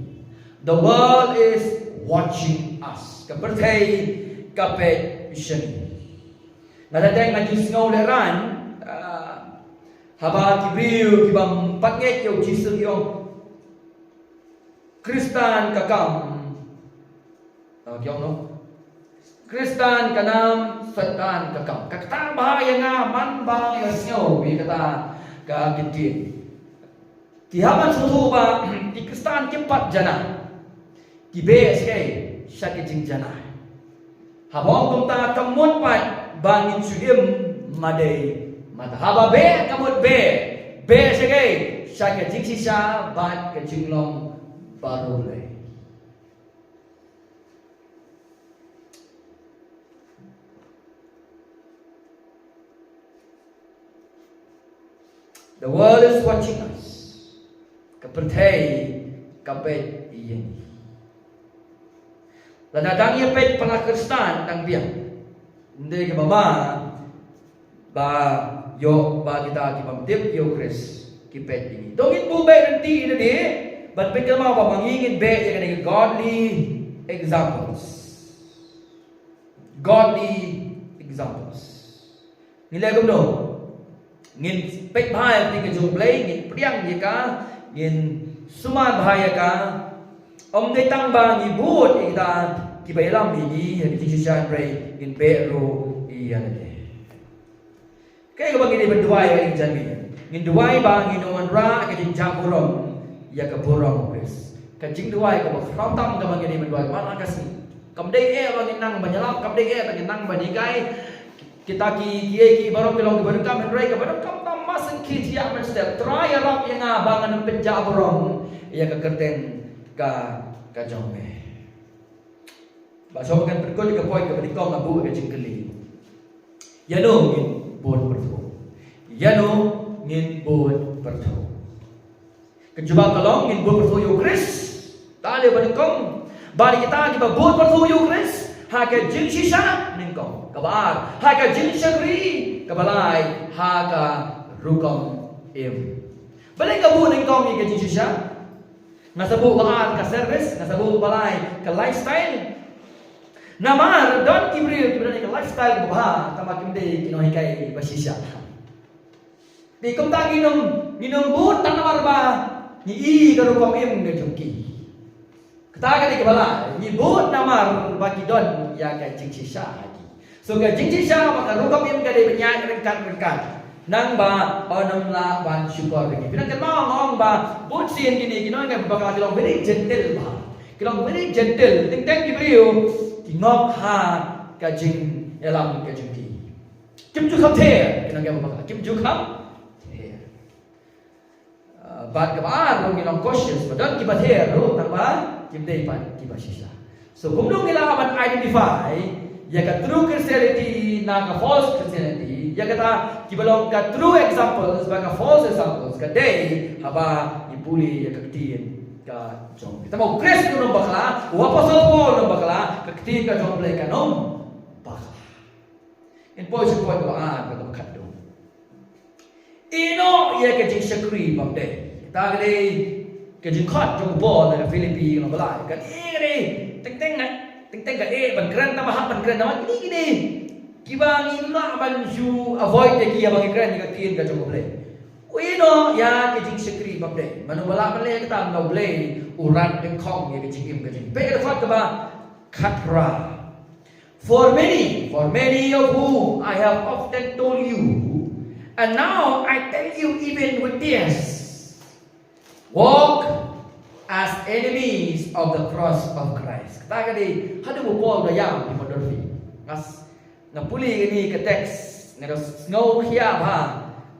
The world is watching us. Ka pyrthei ka peit sha ngi. Nga la dang nga ju sngew lehrain, ah, haba ki briew kiba ym pat ngeit ïa u Jisu ki ong, Khristan ka kam. Ah, ki ong, no? Khristan ka nam, Soitan ka kam. Kata bha ïa nga man ba nga sngew ïa kata ka ktien. Ki hap ban sngewthuh ba ki Khristan kim pat janai. Ki beh sha kaei? Sha ka jingjanai. Haba ong kumta ka mut pat ba ngin shu im madei mata. Haba beh ka mut beh. Beh sha kaei? Sha ka jingshisha bad ka jinglong bariewblei. The world is watching us. Ka pyrthei ka peit ïa ngi. Lada dang ïa peit pala Khristan dang biang. Ym dei kaba ma ba ïoh ba kita kiba ym tip ïa u Khrist ki peit ïa ngi. To ngin buh beit lynti ïa lade ban pynkynmaw ba ma ngi ngin beh ïa kane ka godly examples. Godly examples. Ngin leh kumno? Ngin peit bha ïa ka ktien ka jong U Blei, ngin pdiang ïa ka, ngin sumar bha ïa ka. Ym dei tang ba ngi bud ïa kita kiba ïalam ïa ngi ha ka jingshisha, hynrei ngin beh ruh ïa lade. Kaei kaba ngi dei ban duwai ha ka jingjanmiet? Ngin duwai ba ngin ym wanrah ka jingjah burom ïa ka burom U Khrist. Ka jingduwai kaba khraw tam kaba ngi dei ban duwai man la ka sngi. Kam dei eh ba ngin nang ban ïalap, kam dei eh ba ngin nang ban hikai. Kita ki, kiei ki baroh ki long kiba donkam, hynrei kaba donkam tam, ma sngewkhia jia mynstep. Trai ïarap ïa nga ba ngan ym pynjah burom ïa ka kyrteng ka, ka jong me. Ba shuwa ngan pynkut ïa ka point kaba nyngkong, nga buh ïa ka jingkylli. Ïano ngin bud pyrthuh? Ïano ngin bud pyrthuh? Ka jubab ka long ngin bud pyrthuh ïa u Khrist. Kata ka dei ba nyngkong. Bad kita kiba bud pyrthuh ïa u Khrist ha ka jingshisha, nyngkong. Kaba ar ha ka jingshakri, kaba lai ha ka rukom im. Balei ka buh nyngkong ïa ka jingshisha? Nga sa buh ba ar ka service, nga sa buh ba lai ka lifestyle. Namar don ki briew kiba don ka lifestyle kaba bha, tangba kim dei ki nonghikai ba shisha. Te kumta ngin ym, ngin ym bud tang namar ba ngi i ka rukom im ka jong ki. Kata ka dei kaba lai, ngi bud namar ba ki don ïa ka jingshisha ha ki. So ka jingshisha bad ka rukom im ka dei ban ïaid ryngkat ryngkat. Nangba ba ym lah ban shukor ïa ki. Phi nang kynmaw nga ong ba bun sien kine ki nonghikai bakla ki long very gentle bha. Ki long very gentle. Teng teng ki briew ki ngop ha ka jingïalam ka jong ki. Kim ju kham ther ki nonghikai bakla. Kim ju kham ther. Ah, bad kaba ar ruh ngi long cautious, ba don kiba ther ruh, tangba kim dei pat kiba shisha. So kumno ngi lah ban identify ïa ka true Christianity na ka false Christianity, ïa kata kiba long ka true examples bad ka false examples, ka dei haba ngi pule ïa ka ktien ka jong. Kata ma u Khrist u nongbakla, u Apostol Paul u nongbakla, ka ktien ka jong U Blei kan ym bakla. Ngin poi sha point kaba ar, kaba khatduh. Ïehnoh ïa ka jingshakri bymdei. Kata ka dei ka jingkhot jong u Paul na ka Philippi, ka long ba lai. Kane ka dei teng teng, teng teng ka eh ban kren, tangba hap ban kren namar kine ki dei kiba ngim lah ban shu avoid ïa ki haba ngi kren ïa ka ktien ka jong U Blei. Ïehnoh ïa ka jingshakri bymdei. Mano ba lah ban leh kata? Nga U Blei u rat dyngkhong ïa ka jingim ka jong ngi. Peit ka dkhot kaba khatphra. For many, for many of whom I have often told you, and now I tell you even with tears, walk as enemies of the cross of Christ. Kata ka dei, haduh u Paul u da ïam ïa u Dorothy. Nga s-, nga pule kane ka text, nga da sngewkhia bha.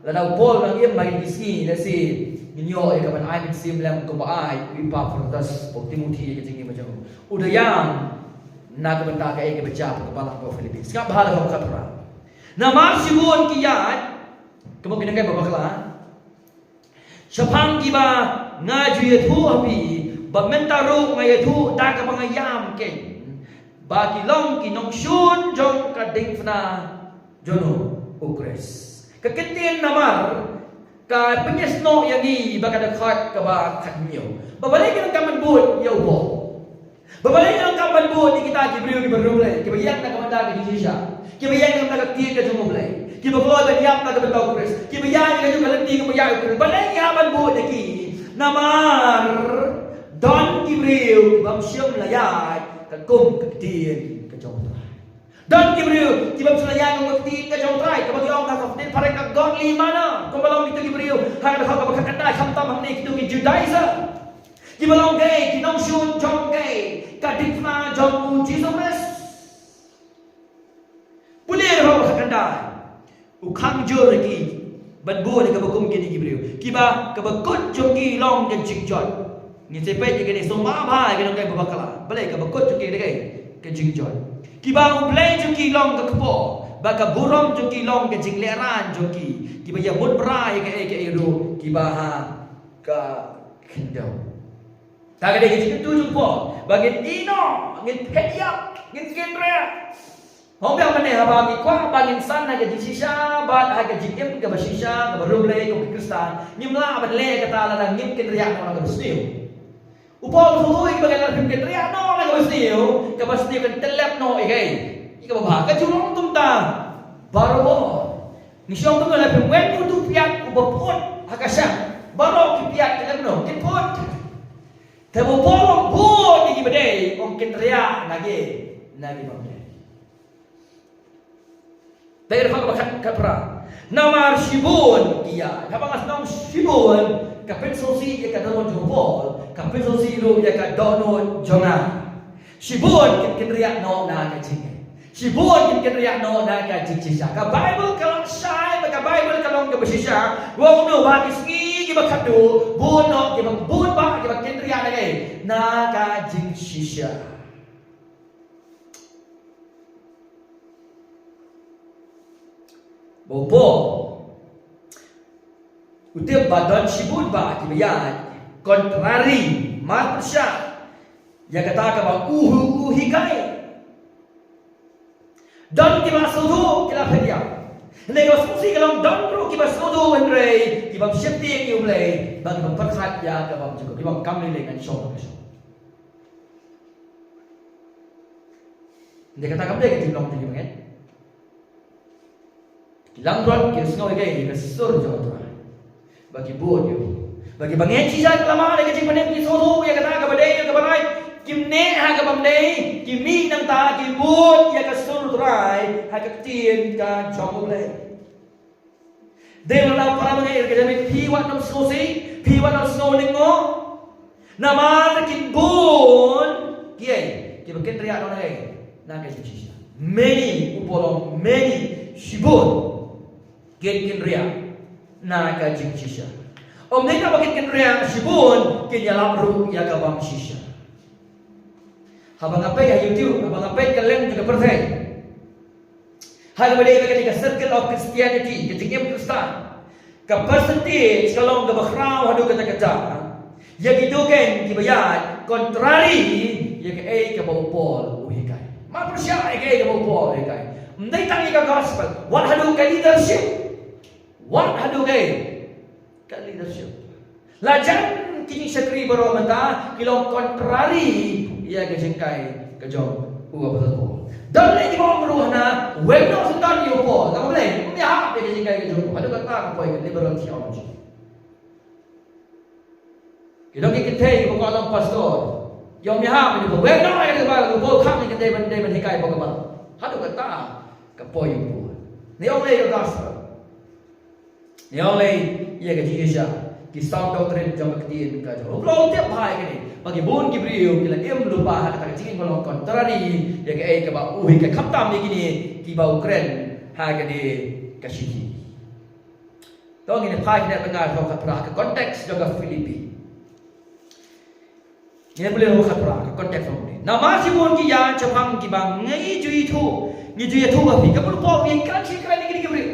Lada u Paul u dang im ha kine ki sngi, lehse ngin ïoh ïa ka ban ai mynsiem lem kumba ai u Epaphroditus, u Timothi, ïa ka jingim ka jong u. U da ïam na ka bynta kaei kaba jia ha ka balang ka Philippi. Sngap bha lada ka pra. Namar shibun ki ïaid Ka mut ki nonghikai ba bakla. Shaphang kiba nga ju ïathuh ha phi, bad mynta ruh nga ïathuh da kaba nga ïam kein, ba ki long ki nongshun jong ka diengphna jong u Khrist. Ka ktien namar ka pynïasnoh ïa ngi bad ka dkhot kaba khathynñiew. Ba balei ki nang kam ban bud ïa u Paul? Ba balei ngi donkam ban bud ïa kita ki briew kiba riewblei, kiba ïeng na ka bynta ka jingshisha, kiba ïeng na ka ktien ka jong U Blei, kiba kloi ban ïap na ka bynta U Khrist, kiba ïaid ïa ka jong ka lynti kaba ïaid U Khrist? Balei ngi hap ban bud ïa ki? Namar don ki briew ki bym shym la ïaid katkum ka ktien ka jong U Trai. Don ki briew ki bym shym la ïaid katkum ka ktien ka jong U Trai, kaba ngi ong ha ka ktien phareng ka godly manner. Kumba long kito ki briew ha ka dkhot kaba khatkhyndai, khamtam hangne kito ki Judaizer. Kiba long kaei? Ki nongshun jong kaei? Ka diengphna jong u Jisu Khrist. Pule ruh ha ka kandai, u khang jur ïa ki ban bud ïa kaba kum kine ki briew. Kiba, kaba kut jong ki long ka jingjot. Ngin sa peit ïa kane, sngewbha ba ki nonghikai ba bakla. Balei? Kaba kut jong ki dei kaei? Ka jingjot. Kiba U Blei jong ki long ka kpoh, bad ka burom jong ki long ka jinglehrain jong ki. Kiba ïa mut bra ïa kaei kaei ruh kiba ha ka khyndew. Ta ka dei ka jingkyntu jong u Paul ba ngin ïehnoh, ngin phet ïap, ngin kynriah. Hynrei mynne haba ngi kwah ba ngin san ha ka jingshisha bad ha ka jingim kaba shisha, kaba riewblei kum ki Khristan, ngim lah ban leh kata lada ngim kynriah noh na kaba sniew. U Paul u ong ba lada phim kynriah noh na kaba sniew, kaba sniew kan tyllep noh ïa kaei? Ïa kaba bha. Ka jingong kumta barabor. Ngi shong kumno? Lada phim weng uto u piat uba put ha ka shang, baroh ki piat ki leh kumno? Ki put. Te u Paul u ong bun ïa kiba dei, ym kynriah na ki, na ki bym dei. Te ïa ka ba khat, khatphra. Namar shibun ki ïa, haba nga sngew shibun, ka pynsngewsih ïa ka dohnud jong u Paul, ka pynsngewsih ruh ïa ka dohnud jong nga. Shibun kin kynriah noh na ka jingim. Shibun kin kynriah noh na ka jingshisha. Ka Baibl ka long shai, bad ka Baibl ka long kaba shisha. Ong kumno? Ba ki sngi kiba khatduh, bun noh kiba, bun bah kiba kynriah na kaei? Na ka jingshisha. Ba u Paul u tip ba don shibun bah kiba ïaid contrary, mar pyrshah ïa kata kaba u, u hikai. Don kiba sngewthuh ki la phet ïap. Hynrei kaba sngewsih ka long don ruh kiba sngewthuh hynrei ki bym sheptieng ïa U Blei, bad ki bym pyrkhat ïa ka bymjukut, ki bym kam lei lei, ngan shong ka shong. Hynrei kata kam dei ka jinglong jong ki bangeit. Ki langbrot ki sngew ïa kaei? Ïa ka sur jong U Trai. Ba ki bud ïa u. Ba ki bangeit shisha ki la mad ïa ka jingpynim, ki sngewthuh ïa kata kaba dei, ïa kaba right. Kim neh ha ka bym dei, ki mih nangta, ki bud ïa ka sur U Trai ha ka ktien ka jong U Blei. Dei ba la para bangeit ka jingmut, phi wat nym sngewsih, phi wat nym sngew lyngngoh. Namar kin bun kiei? Kiba kynriah noh na kaei? Na ka jingshisha. Many, u Paul u ong many, shibun kin kynriah na ka jingshisha. Ym dei tang ba kin kynriah, shibun kin ïalap ruh ïa ka bym shisha. Haba nga peit ha YouTube, haba nga peit kylleng jong ka pyrthei, ha kaba dei ba ka dei ka circle of Christianity, ka jingim Khristan, ka percentage ka long kaba khraw haduh katta katta ïa kito keiñ kiba ïaid contrary ïa kaei kaba u Paul u hikai. Mar pyrshah ïa kaei kaba u Paul u hikai. Ym dei tang ïa ka gospel, wat haduh ka leadership. Wat haduh kaei? Ka leadership. La jan ki jingshakri baroh mynta ki long contrary ïa ka jinghikai ka jong u Apostle Paul. Don lei kiba ong ruh hana, weng noh shuh ïa u Paul. Namar balei? Ym ïahap ïa ka jinghikai ka jong u. Haduh katta ka poi ka liberal theology. Ki don ki kynthei kiba kwah long pastor, ym ïahap ïa u Paul. Weng noh ïa ka, u Paul kham ïa ka kynthei ban, ban hikai hapoh ka balang. Haduh katta ka poi u Paul. Ngi ong lei ïa ka gospel. Ngi ong lei ïa ka jingshisha, ki sound doctrine jong ka ktien ka jong u. U Blei u tip bha ïa kane, ba ki bun ki briew ki la im lypa ha kata ka jingim ba long contrary ïa kaei kaba u hikai, khamtam ïa kine kiba u kren ha kane ka shithi. To ngin ïa phai kane, tang ha ka context jong ka Philippi. Ngin pule ha ka khatphra, ka context jong u. Namar shibun ki ïaid shaphang kiba ngi ju ïathuh, ngi ju ïathuh ha phi. Ka mut u Paul u ïa kren shi kren ïa kine ki briew.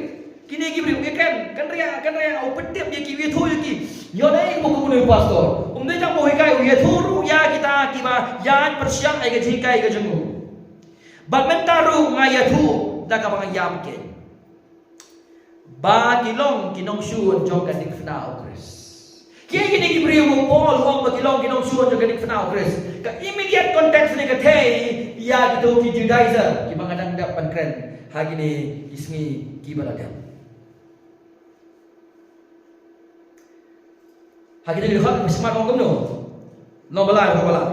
Kine ki briew ki kren, kynriah, kynriah, u pyntip ïa ki, u ïathuh ïa ki. Ïoh dei kumno kumno u pastor. Um dei tang ba u hikai, u ïathuh ruh ïa kita kiba ïaid pyrshah ïa ka jinghikai ka jong u. Bad mynta ruh nga ïathuh da kaba nga ïam keiñ ba ki long ki nongshun jong ka diengphna u Khrist. Kiei kine ki briew ba u Paul u ong ba ki long ki nongshun jong ka diengphna u Khrist? Ka immediate context ne ka thei ïa kito ki Judaizer kiba nga dang dep ban kren ha kine ki sngi kiba la dep. Ha kine ki dkhot ka smat ong kumno? Long ba lai, long ba lai.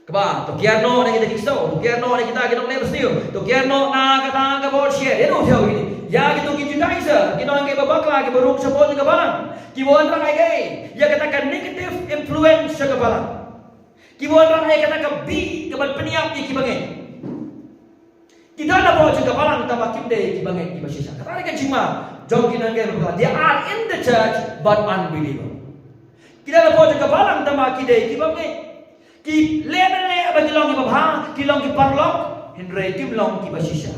Kaba, to kiar noh na kita ki ksew, to kiar noh na kita ki nongleh basniew, to kiar noh na kata ka bor shet. Ïa no, ïa kito ki Judaizer, ki nonghikai babakla, kiba rung shapoh jong ka balang, kiba wanrah ïa kaei? Ïa kata ka negative influence sha ka balang. Kiba wanrah ïa kata ka bih kaban pynïap ïa kiba ngeit. Ki don hapoh jong ka balang tangba kim dei kiba ngeit, kiba shisha. Kata ka jingma jong ki nonghikai babakla. They are in the church but unbeliever. Ki don hapoh jong ka balang tangba ki dei kiba ngeit. Ki leh ne leh ba ki long kiba bha, ki long ki paralok, hynrei kim long kiba shisha.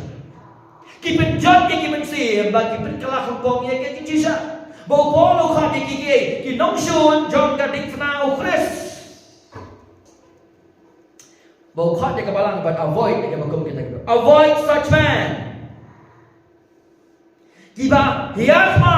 Ki pynjot ïa ki mynsiem bad ki pynkylla kyrpong ïa ki jingshisha. Ba u Paul u khot ïa ki, ki, ki nongshun jong ka diengphna u Khrist. Ba u khot ïa ka balang ban avoid ïa kaba kum kita, avoid such men. Kiba hiar thma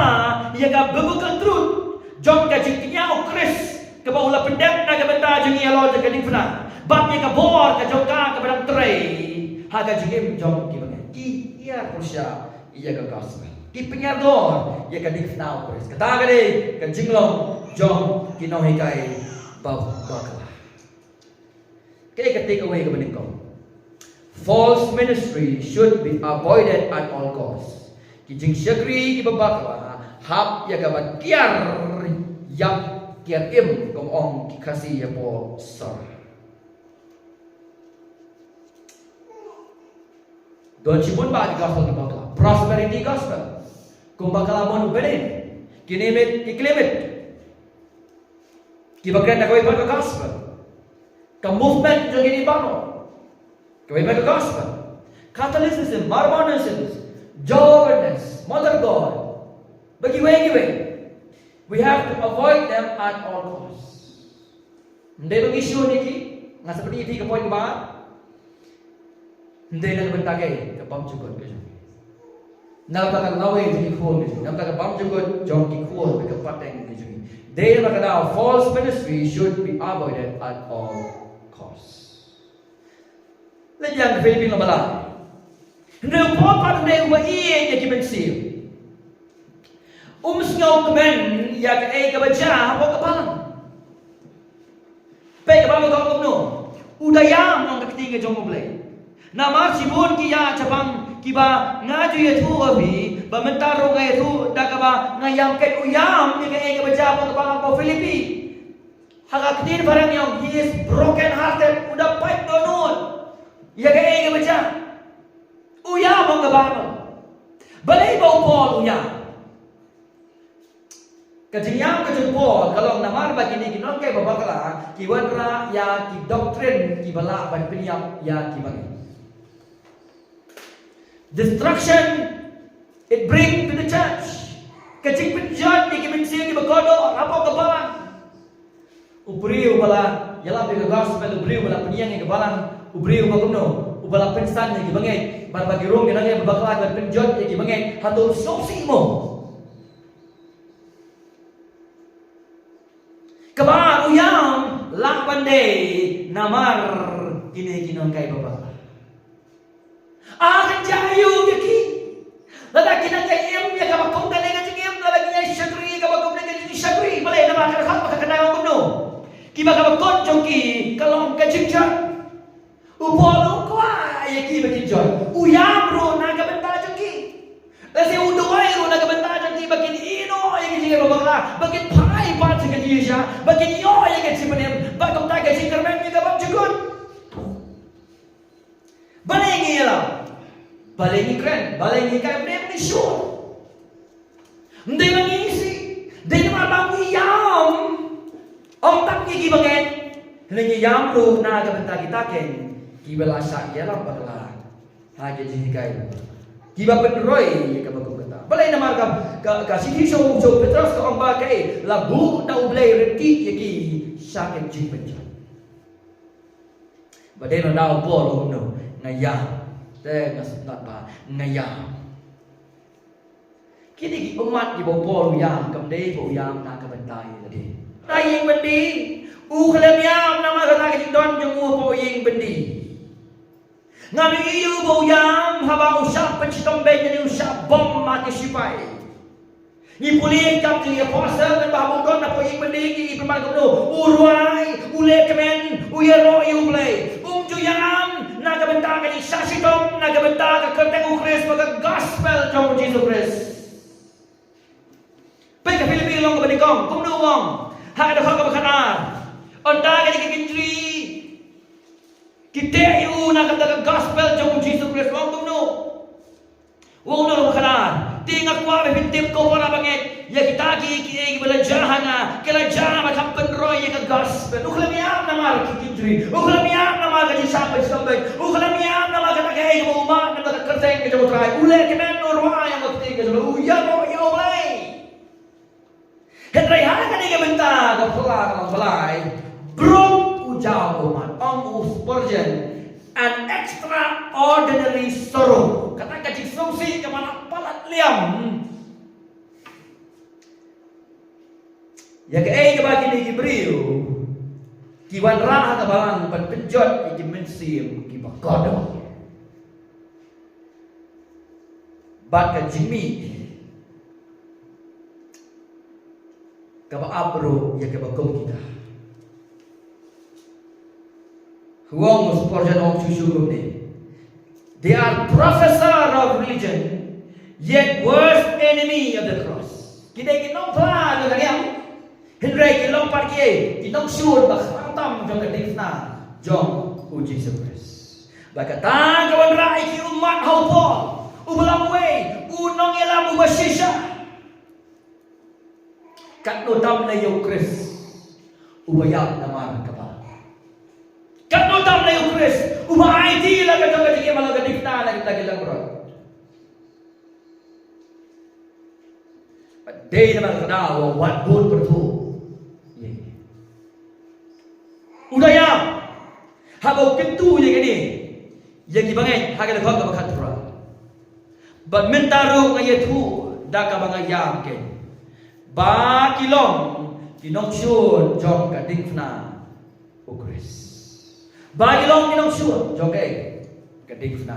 ïa ka biblical truth jong ka jingkñia u Khrist kaba u la pyndep na ka bynta jong ngi halor jong ka diengphna, bad ïa ka bor ka jong ka kaba dang trei ha ka jingim jong kiba ngeit. Ki hiar pyrshah ïa ka gospel, ki pynhiar halor ïa ka diengphna u Khrist. Kata ka dei ka jinglong jong ki nonghikai ba, bakla. Kaei ka takeaway kaba nyngkong? False ministry should be avoided at all costs. Ki jingshakri kiba bakla hap ïa kaba kiar ïap kiar im, kum ong ki Khasi hapoh sor. Don shibun bah ki gospel kiba bakla. Prosperity gospel. Kum bakla mon u Biden. Ki name it, ki claim it. Kiba kren da kawei pat ka gospel. Ka movement jong kine baroh, kawei pat ka gospel. Catholicism, Mormonism, Jehovah Witness, Mother God, bad kiwei kiwei. We have to avoid them at all costs. Ym dei ba ngi shun ïa ki, nga sa pyni ïa phi ka point kaba ar. Ym dei na ka bynta ka, ka bymjukut ka jong ngi. Na ka bynta ka lawei jong ki khun ka jong ngi. Na ka bynta ka bymjukut jong ki khun bad ka pateng ka jong ngi. Dei na ka daw, false ministry should be avoided at all costs. Leit biang ka Philippi lynnong ba lai. Hynrei u Paul pat u dei uba ïeit ïa ki mynsiem. Um sngewkmen ïa kaei kaba jia hapoh ka balang. Peit kaba ma ka ong kumno. U da ïam, ong ka ktien ka jong U Blei. Namar shibun ki ïa shaphang kiba nga ju ïathuh ha phi, ba mynta ruh nga ïathuh da kaba nga ïam keiñ, u ïam ïa kaei kaba jia hapoh ka balang hapoh Philippi. Ha ka ktien phareng ong, he is broken hearted, u da pait dohnud ïa kaei kaba jia. U ïam, ong ka Baibl. Balei ba u Paul u ïam? Ka jingïam ka jong u Paul ka long namar ba kine ki nonghikai babakla ki wanrah ïa ki doctrine kiba lah ban pynïap ïa kiba ngeit. Destruction it bring to the church. Ka jingpynjot ïa ki mynsiem kiba kordor hapoh ka balang. U briew uba la ïalap ïa ka gospel, u briew uba la pynïeng ïa ka balang, u briew uba kumno, uba la pynsan ïa kiba ngeit. Bad ba ki rung ki nonghikai babakla kiban pynjot ïa kiba ngeit, hato u sngewsih mo? Kaba ar, u ïam lah ban dei namar kine ki nonghikai babakla. Ar, kan jia aïu ïa ki? Lada ki nang ïa im ïa kaba kum kane ka jingim, lada ki nang ïa shakri ïa kaba kum kane ka jingshakri, balei? Namar ka dkhot ba ka kynmaw kumno? Kiba kaba kut jong ki ka long ka jingjot. U Paul u kwah ïa ki ba kin jot. U ïam ruh na ka bynta jong ki. Lehse u duwai ruh na ka bynta jong ki ba kin ïehnoh ïa ka jingïabakla, ba kin phai pat sha ka jingshisha, ba kin ïoh ïa ka jingpynim, bad kumta ka jingkyrmen ïa ka bymjukut. Balei ngi ïalam? Balei ngi kren? Balei ngi hikai? Balei ngi shu? Ym dei ba ngi isih, dei namar ba ngi ïam. Ym tang ïa kiba ngeit, hynrei ngi ïam ruh na ka bynta kita keiñ kiba la shah ïalam bakla ha ka jinghikai. Kiba pynroi ïa kaba kum kata. Balei? Namar ka, ka, ka shithi sha u, sha u Petros ka ong ba kaei, la buh da U Blei ryntih ïa ki sha ka jingpynjot. Ba dei na u Paul u ong kumno, nga ïam. Te nga sngewthuh ba nga ïam. Kine ki ummat kiba u Paul u ïam, kam dei ba u ïam na ka bynta ïa lade. Na ïing byndi, u khlem ïam namar kata ka jingdon jong u hapoh ïing byndi. Ngam ïohi ïa u ba u ïam haba u shah pynshitom beiñ ne u shah bom ma ki shipai. Ngi pule kam ki apostle, namar ba haba u don hapoh ïing byndi ki pynban kumno, u rwai, u leh kmen, u ïaroh ïa U Blei. Um ju ïam na ka bynta ka jingshah shitom na ka bynta ka kyrteng U Khrist bad ka gospel jong U Jisu Khrist. Peit ka Philippi lynnong kaba nyngkong, kumno u ong? Ha ka dkhot kaba khatar. Ynda kine ki kynjri ki teh ïa u na ka bynta ka gospel jong U Jisu Khrist, u ong kumno? U ong kumno kaba khatar? Te nga kwah ba phin tip ko para bangeit, ïa kita ki, ki, kiba la jia ha nga, ki la jia namar ba ki pynroi ïa ka gospel. U khlem ïam namar ki kynjri. U khlem ïam namar ka jingshah pynshitom beiñ. U khlem ïam namar kata kaei kaba u mad namar ka kyrteng ka jong U Trai. U leh kmen, u rwai ïa ka kyrteng ka jong U Blei, u ïaroh ïa U Blei. Hynrei ha kane ka bynta ka phylla ka long Blei, bruk u jaw u mad, ong u Spurgeon, an extraordinary sorrow. Kata ka jingsngewsih kaba la palat liam. Ïa kaei kaba kine ki briew ki wanrah ha ka balang ban pynjot ïa ki mynsiem kiba kordor. Bad ka jingmih kaba ap ruh ïa kaba kum kita. U ong u Spurgeon, u ong shuh shuh kumne. They are professor of religion, yet worst enemy of the cross. Ki dei ki nongphla jong ka niam. Hynrei ki long pat ki, ki nongshun ba khlaiñ tam jong ka diengphna jong U Jisu Khrist. Bad kata ka wanrah ïa ki ummat ha u Paul, uba long uwei u nongïalam uba shisha. Katno tam lei ïa U Khrist uba ïap namar kaba. Katno tam lei ïa U Khrist uba aiti la ka jong ka jingim ha la ka diengphna na kita ki langbrot. Bad dei namar kata u ong wat bun pyrthuh ïa ngi. U da ïam haba u kyntu ïa kine ïa ki bangeit ha ka dkhot kaba khatphra. Bad mynta ruh nga ïathuh da kaba nga ïam kein ba ki long ki nongshun jong ka diengphna U Khrist. Ba ki long ki nongshun jong ka, ka diengphna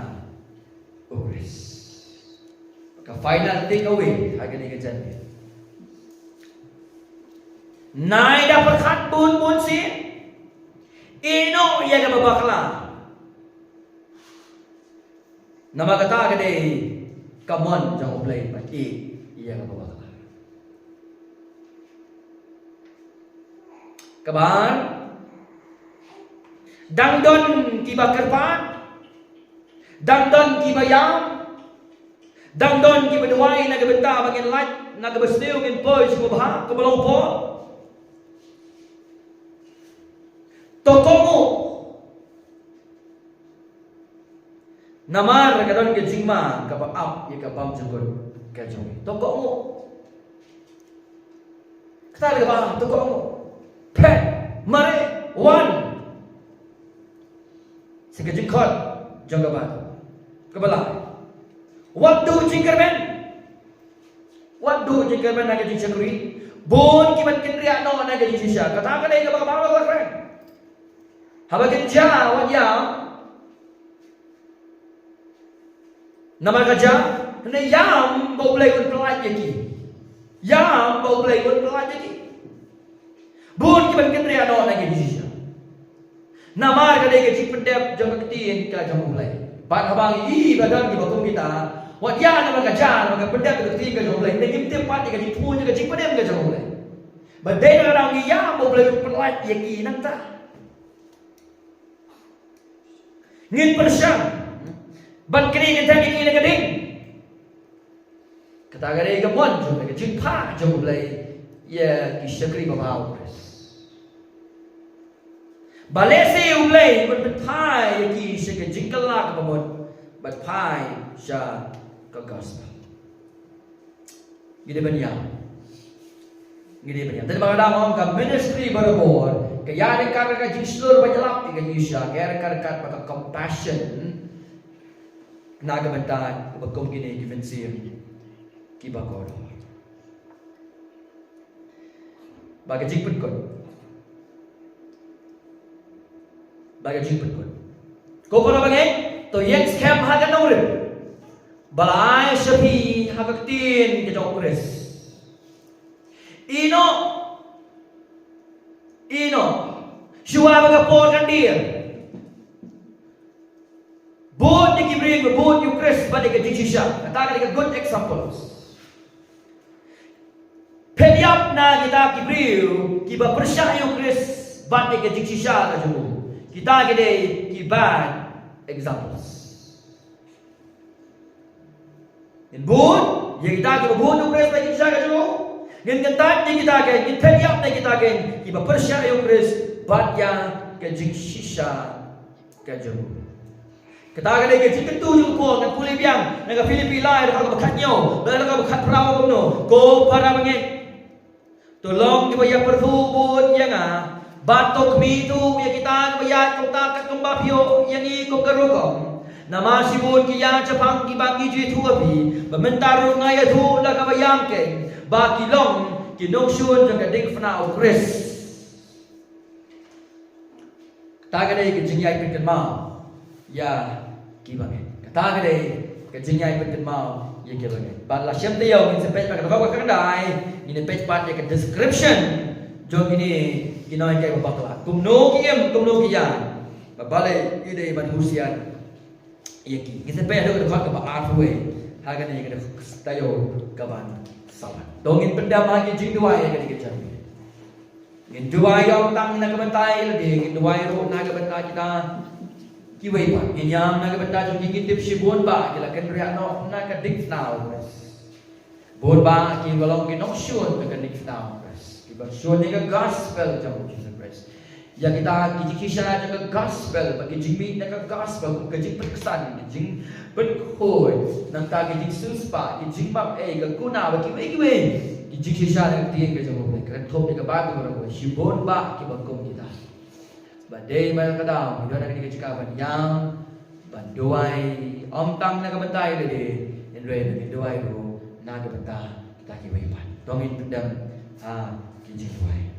U Khrist. Ka final takeaway ha kane ka jingïalang. Nai da pyrkhat bun bun sien. Ïeh noh ïa kaba bakla. Namar kata ka dei ka mon jong U Blei, ba ïeh ïa kaba bakla. Kaba ar, dang don kiba kyrpad, dang don kiba ïam, dang don kiba duwai na ka bynta ba ngin lait na kaba sniew, ngin poi sha kaba bha, kaba long u Paul. To kohnguh. Namar ka don ka jingma kaba ap ïa ka bymjukut ka jong ngi. To kohnguh. Kata la kaba, to kohnguh. Phet, mareh, wan. Sa ka jingkhot jong ka Baibl. Kaba lai. Wat duh jingkyrmen. Wat duh jingkyrmen na ka jingshakri. Bun ki ban kynriah noh na ka jingshisha. Kata ka dei kaba, kaba la kren. Haba kin jia, wat ïam. Namar ka jia, hynrei ïam ba U Blei un pyllait ïa ki. Ïam ba U Blei un pyllait ïa ki. Bun ki ban kynriah noh na ki jingshisha. Namar ka dei ka jingpyndep jong ka ktien ka jong U Blei. Bad haba ngi i ba don kiba kum kita, wat ïa namar ka jia, namar ka pyndep ka ktien ka jong U Blei. Ngi ngim tip pat ïa ka jingthmu jong ka jingpyndem ka jong U Blei. Ba dei na ka daw ngi ïam ba U Blei un pyllait ïa ki nangta. Ngin pyrshang ban kren kynthei ïa ki na ka ding. Kata ka dei ka mon jong ka jingpha jong U Blei ïa ki shakri babha U Khrist. Ba lehse U Blei un pynphai ïa ki sha ka jingkylla kaba mut, bad phai sha ka gospel. Ngi dei ban ïam. Ngi dei ban ïam. Te ba ka dang ong ka ministry barabor ka ïaid ryngkat ka jingshlur ba ïalap ïa ka jingshisha, ka ïaid ryngkat ryngkat bad ka compassion na ka bynta ba kum kine ki mynsiem kiba kordor. Ba ka jingpynkut. Ba ka jingpynkut. Ko para bangeit, to ïeng skhem ha ka nongrim ba la ai sha phi ha ka ktien ka jong u Khrist. Ïehnoh. Ïehnoh. Shuwa ba ka por kan dier, bud ïa ki briew, bud ïa u Khrist bad ïa ka jingshisha. Kata ka dei ka good examples. Pynïap na kita ki briew kiba pyrshah ïa u Khrist bad ïa ka jingshisha ka jong u. Kita ki dei ki bad examples. Ngin bud ïa kita kiba bud ïa u Khrist bad ïa ka jingshisha ka jong u. Ngin kyntait ïa kita ki, ngin pynïap na kita ki kiba pyrshah ïa u Khrist bad ïa ka jingshisha ka jong u. Kata ka dei ka jingkyntu jong u Paul, ngan pule biang na ka Philippi lai, lynnong kaba khathynñiew bad lynnong kaba khatphra, kumno, ko para bangeit, to long kiba ïapyrthuh bud ïa nga bad to khmih thuh ïa kita kiba ïaid kumta katkum ba phi ïoh ïa ngi kum ka rukom. Namar shibun ki ïaid shaphang kiba ngi ju ïathuh ha phi, ba mynta ruh nga ïathuh da kaba ïeng keiñ ba ki long ki nongshun jong ka diengphna u Khrist. Kata ka dei ka jingïaid pynkynmaw ïa ki bangeit. Kata ka dei ka jingïaid pynkynmaw ïa ki bangeit. Bad la shem taïew ngin sa peit bad ka dkhot ka khyndai, ngin peit pat ïa ka description jong kine ki nonghikai ba bakla. Kumno ki im, kumno ki ïaid. Bad balei ngi dei ban husiar ïa ki. Ngin sa peit haduh ka dkhot kaba arphew wei ha kane ka dkhot taïew kaban saw. To ngin pyndem ha ki jingduwai ïa kane ka jingduwai. Ngin duwai ym tang na ka bynta ïa lade, ngin duwai ruh na ka bynta kita kiwei pat. Ngin ïam na ka bynta jong ki, ngin tip shibun bah ki la kynriah noh na ka diengphna u Khrist. Bun bah ki ba long ki nongshun na ka diengphna u Khrist, kiba shun ïa ka gospel jong u Jisu Khrist. Ïa kita ki jingshisha jong ka gospel, ba ki jingmih na ka gospel, ka jingpynksan, ka jingpynkhuid, nangta ki jingsiewspah, ki jingmap ei, ka kuna, ba kiwei kiwei ki jingshisha na ka ktien ka jong u Blei. Ka kynthup ïa ka Baibl baroh, shibun bah kiba kum kita. Ba dei ma ka daw ngi don ha kane ka jaka ban ïam, ban duwai ym tang na ka bynta ïa lade, hynrei ban duwai ruh na ka bynta kita kiwei pat. To ngin pyndem ha ki jingduwai.